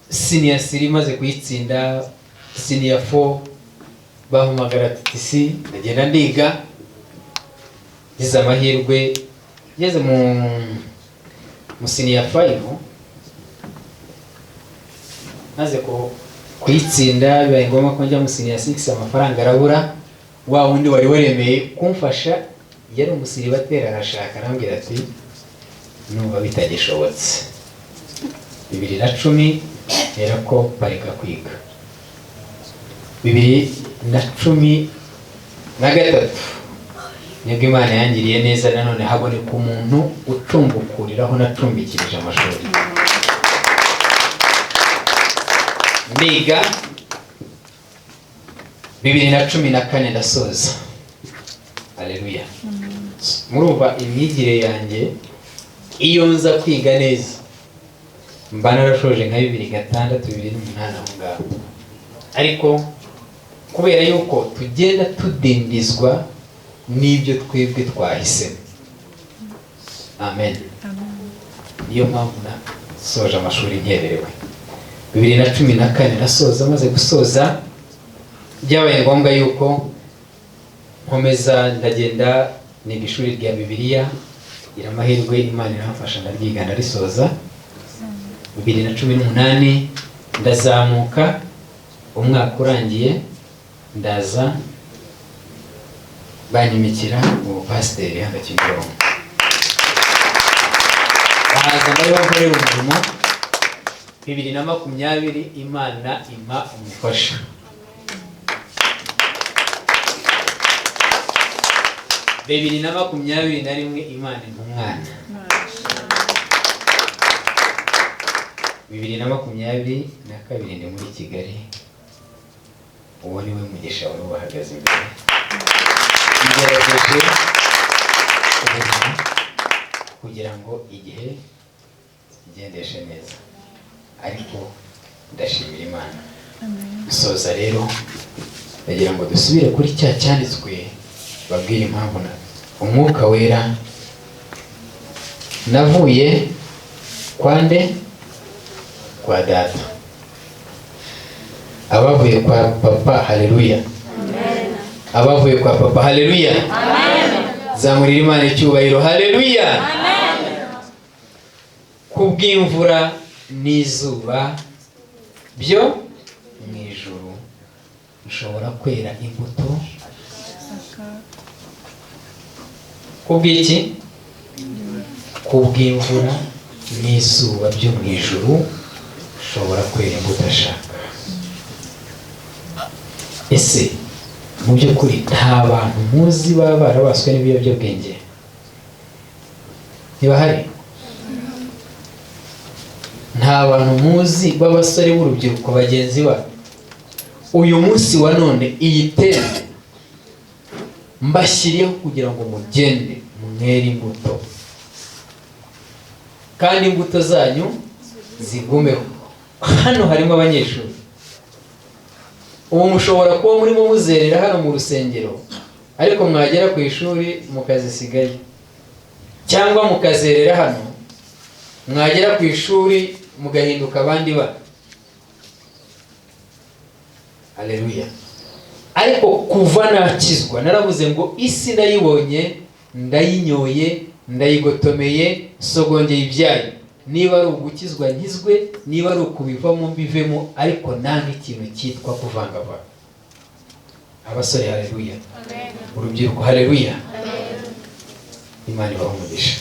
senior 3 maze kuyitsinda, senior 4 bampamagara TTC, ndagenda ndiga. Ngize amahirwe ngeze mu senior 5 maze kuyitsinda, bibaye ngombwa ko njya mu senior 6, amafaranga arabura. Wa wundi wari waremeye kumfasha yari umusiribateri, arashaka, arambwira ati numva bitagishobotse. 2010 rero ko parika kwiga. 2013 nibwo Imana yangiriye neza, nanone haboneka umuntu ucumbukuriraho nacumbikirije amashuri ndiga. 2014 ndasoza. Haleluya. Murumva imyigire yanjye, iyo nza kwiga neza mba narashoje nka 2006 2008 aho ngaho, ariko kubera yuko tugenda tudindizwa n'ibyo twebwe twahisemo. Amen. Niyo mpamvu nasoje amashuri nkererewe. 2014 nasoza. Maze gusoza byabaye ngombwa yuko nkomeza, ndagenda niga ishuri rya Bibiliya, ngira amahirwe Imana iramfasha ndaryiga ndarisoza. 2018 ndazamuka, umwaka urangiye ndaza banyimikira ubupasiteri hano Kimironko. Ndahaza mbari bakorera umurimo. 2020 Imana impa umufasha. 2021 Imana impa umwana. 2022 ndi muri Kigali. Uwo ni we mugisha wari ubahagaze imbere. Ngerageje ubuzima kugira ngo igihe kigendeshe neza, ariko ndashimira Imana. Gusoza rero ndagira ngo dusubire kuri cya cyanditswe, babwire impamvu na Umwuka Wera navuye kwande kwa data, abavuye kwa papa, haleluya. Abavuye kwa papa, haleluya. Zamurira Imana icyubahiro, haleluya. Kubw'imvura n'izuba byo mu ijuru nshobora kwera imbuto. Kubw'iki? Kubw'imvura n'izuba byo mu ijuru nshobora kwera imbuto ashaka. Ese mu by'ukuri nta bantu muzi baba barabaswe n'ibiyobyabwenge? Ntibahari? Nta bantu muzi b'abasore b'urubyiruko bagenzi babo? Uyu munsi wa none iyi tente mbashyiriyeho kugira ngo mugende mwere imbuto, kandi imbuto zanyu zigumeho. Hano harimo abanyeshuri, ubu mushobora kuba murimo muzerera hano mu rusengero, ariko mwagera ku ishuri mukazisigayo, cyangwa mukazerera hano mwagera ku ishuri mugahinduka abandi bana. Haleluya. Ariko kuva nakizwa naravuze ngo isi ndayibonye, ndayinyoye, ndayigotomeye, sogongeye ibyayo. Niba ari ugukizwa nkizwe, niba ari ukubivamo mbivemo, ariko nange ikintu cyitwa kuvangavanga. Abasore haleluya, urubyiruko haleluya. Imana ibahe umugisha.